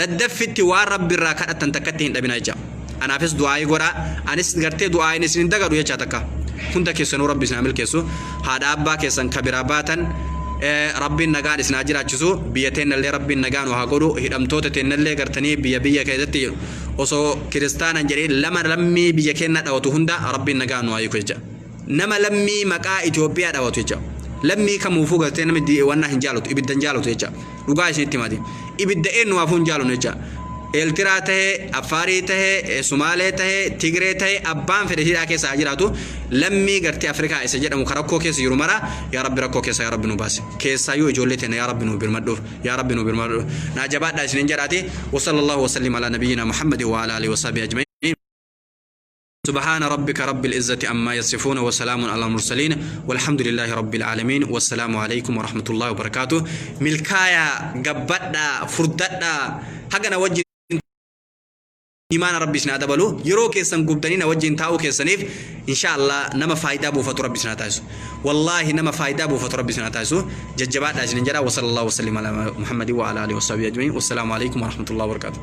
Daddaffitti waan rabbi irraa kadhattan takkatti hin dhabina jecha. Anaafis du'aayii godhaa, anis gartee du'aayin isin hin dagadhu jecha takka. Hunda keessanuu rabbi isin haa milkeessu. Haadha abbaa keessan ka biraa baatan rabbiin nagaan isin haa jiraachisu. Biyya teennallee rabbiin nagaa nu haa godhu. Hidhamtoota teennallee gartanii biyya biyya keessatti Osoo kiristaana hin jedhin lama lammii biyya keenya dhawatu hunda Rabbiin nagaa nu haa hiiku jecha. Nama lammii maqaa Itoophiyaa dhawatu jecha. Lammii kamuufuu gartee namni wannaa hin jaalatu, ibidda hin jaalatu jecha. Dhugaa isinitti himati. Ibidda eenyumaafuu hin jaalatu jecha. Eeltiraa tahee, Affaarii tahee, Sumaalee tahee, Tigree tahee, abbaan fedhe hidhaa keessa haa jiraatu. Lammii gartee Afrikaa isa jedhamu ka rakkoo keessa jiru mara yaa Rabbi rakkoo keessa yaa Rabbi nu baasi. Keessaayyuu ijoollee teenya yaa Rabbi nu birmadhuuf. Yaa Rabbi nu birmadhuuf. Naa jabaadhaa isiniin jedhaati. Wa sallallahu wa sallim ala nabiyyina Muhammadin wa ala alihi wa sahbihi ajma'in. سبحان ربك رب العزة عما يصفون وسلام على المرسلين والحمد لله رب العالمين والسلام عليكم ورحمة الله وبركاته. ملكايا قبدا فرددا حقنا وجه imaana Rabbi isin haa dabalu. Yeroo keessan gubdanii na wajjin taa'uu keessaniif, insha Allah nama faayidaa buufatu Rabbi isin haa taasisu. Wallaahi nama faayidaa buufatu Rabbi isin haa taasisu. Jajjabaadhaa isinin jedha. Wa sallallahu wasallim ala Muhammadin wa ala alihi wa sahbihi ajma'in. Wassalaamu alaikum wa rahmatullahi wa barakatuh.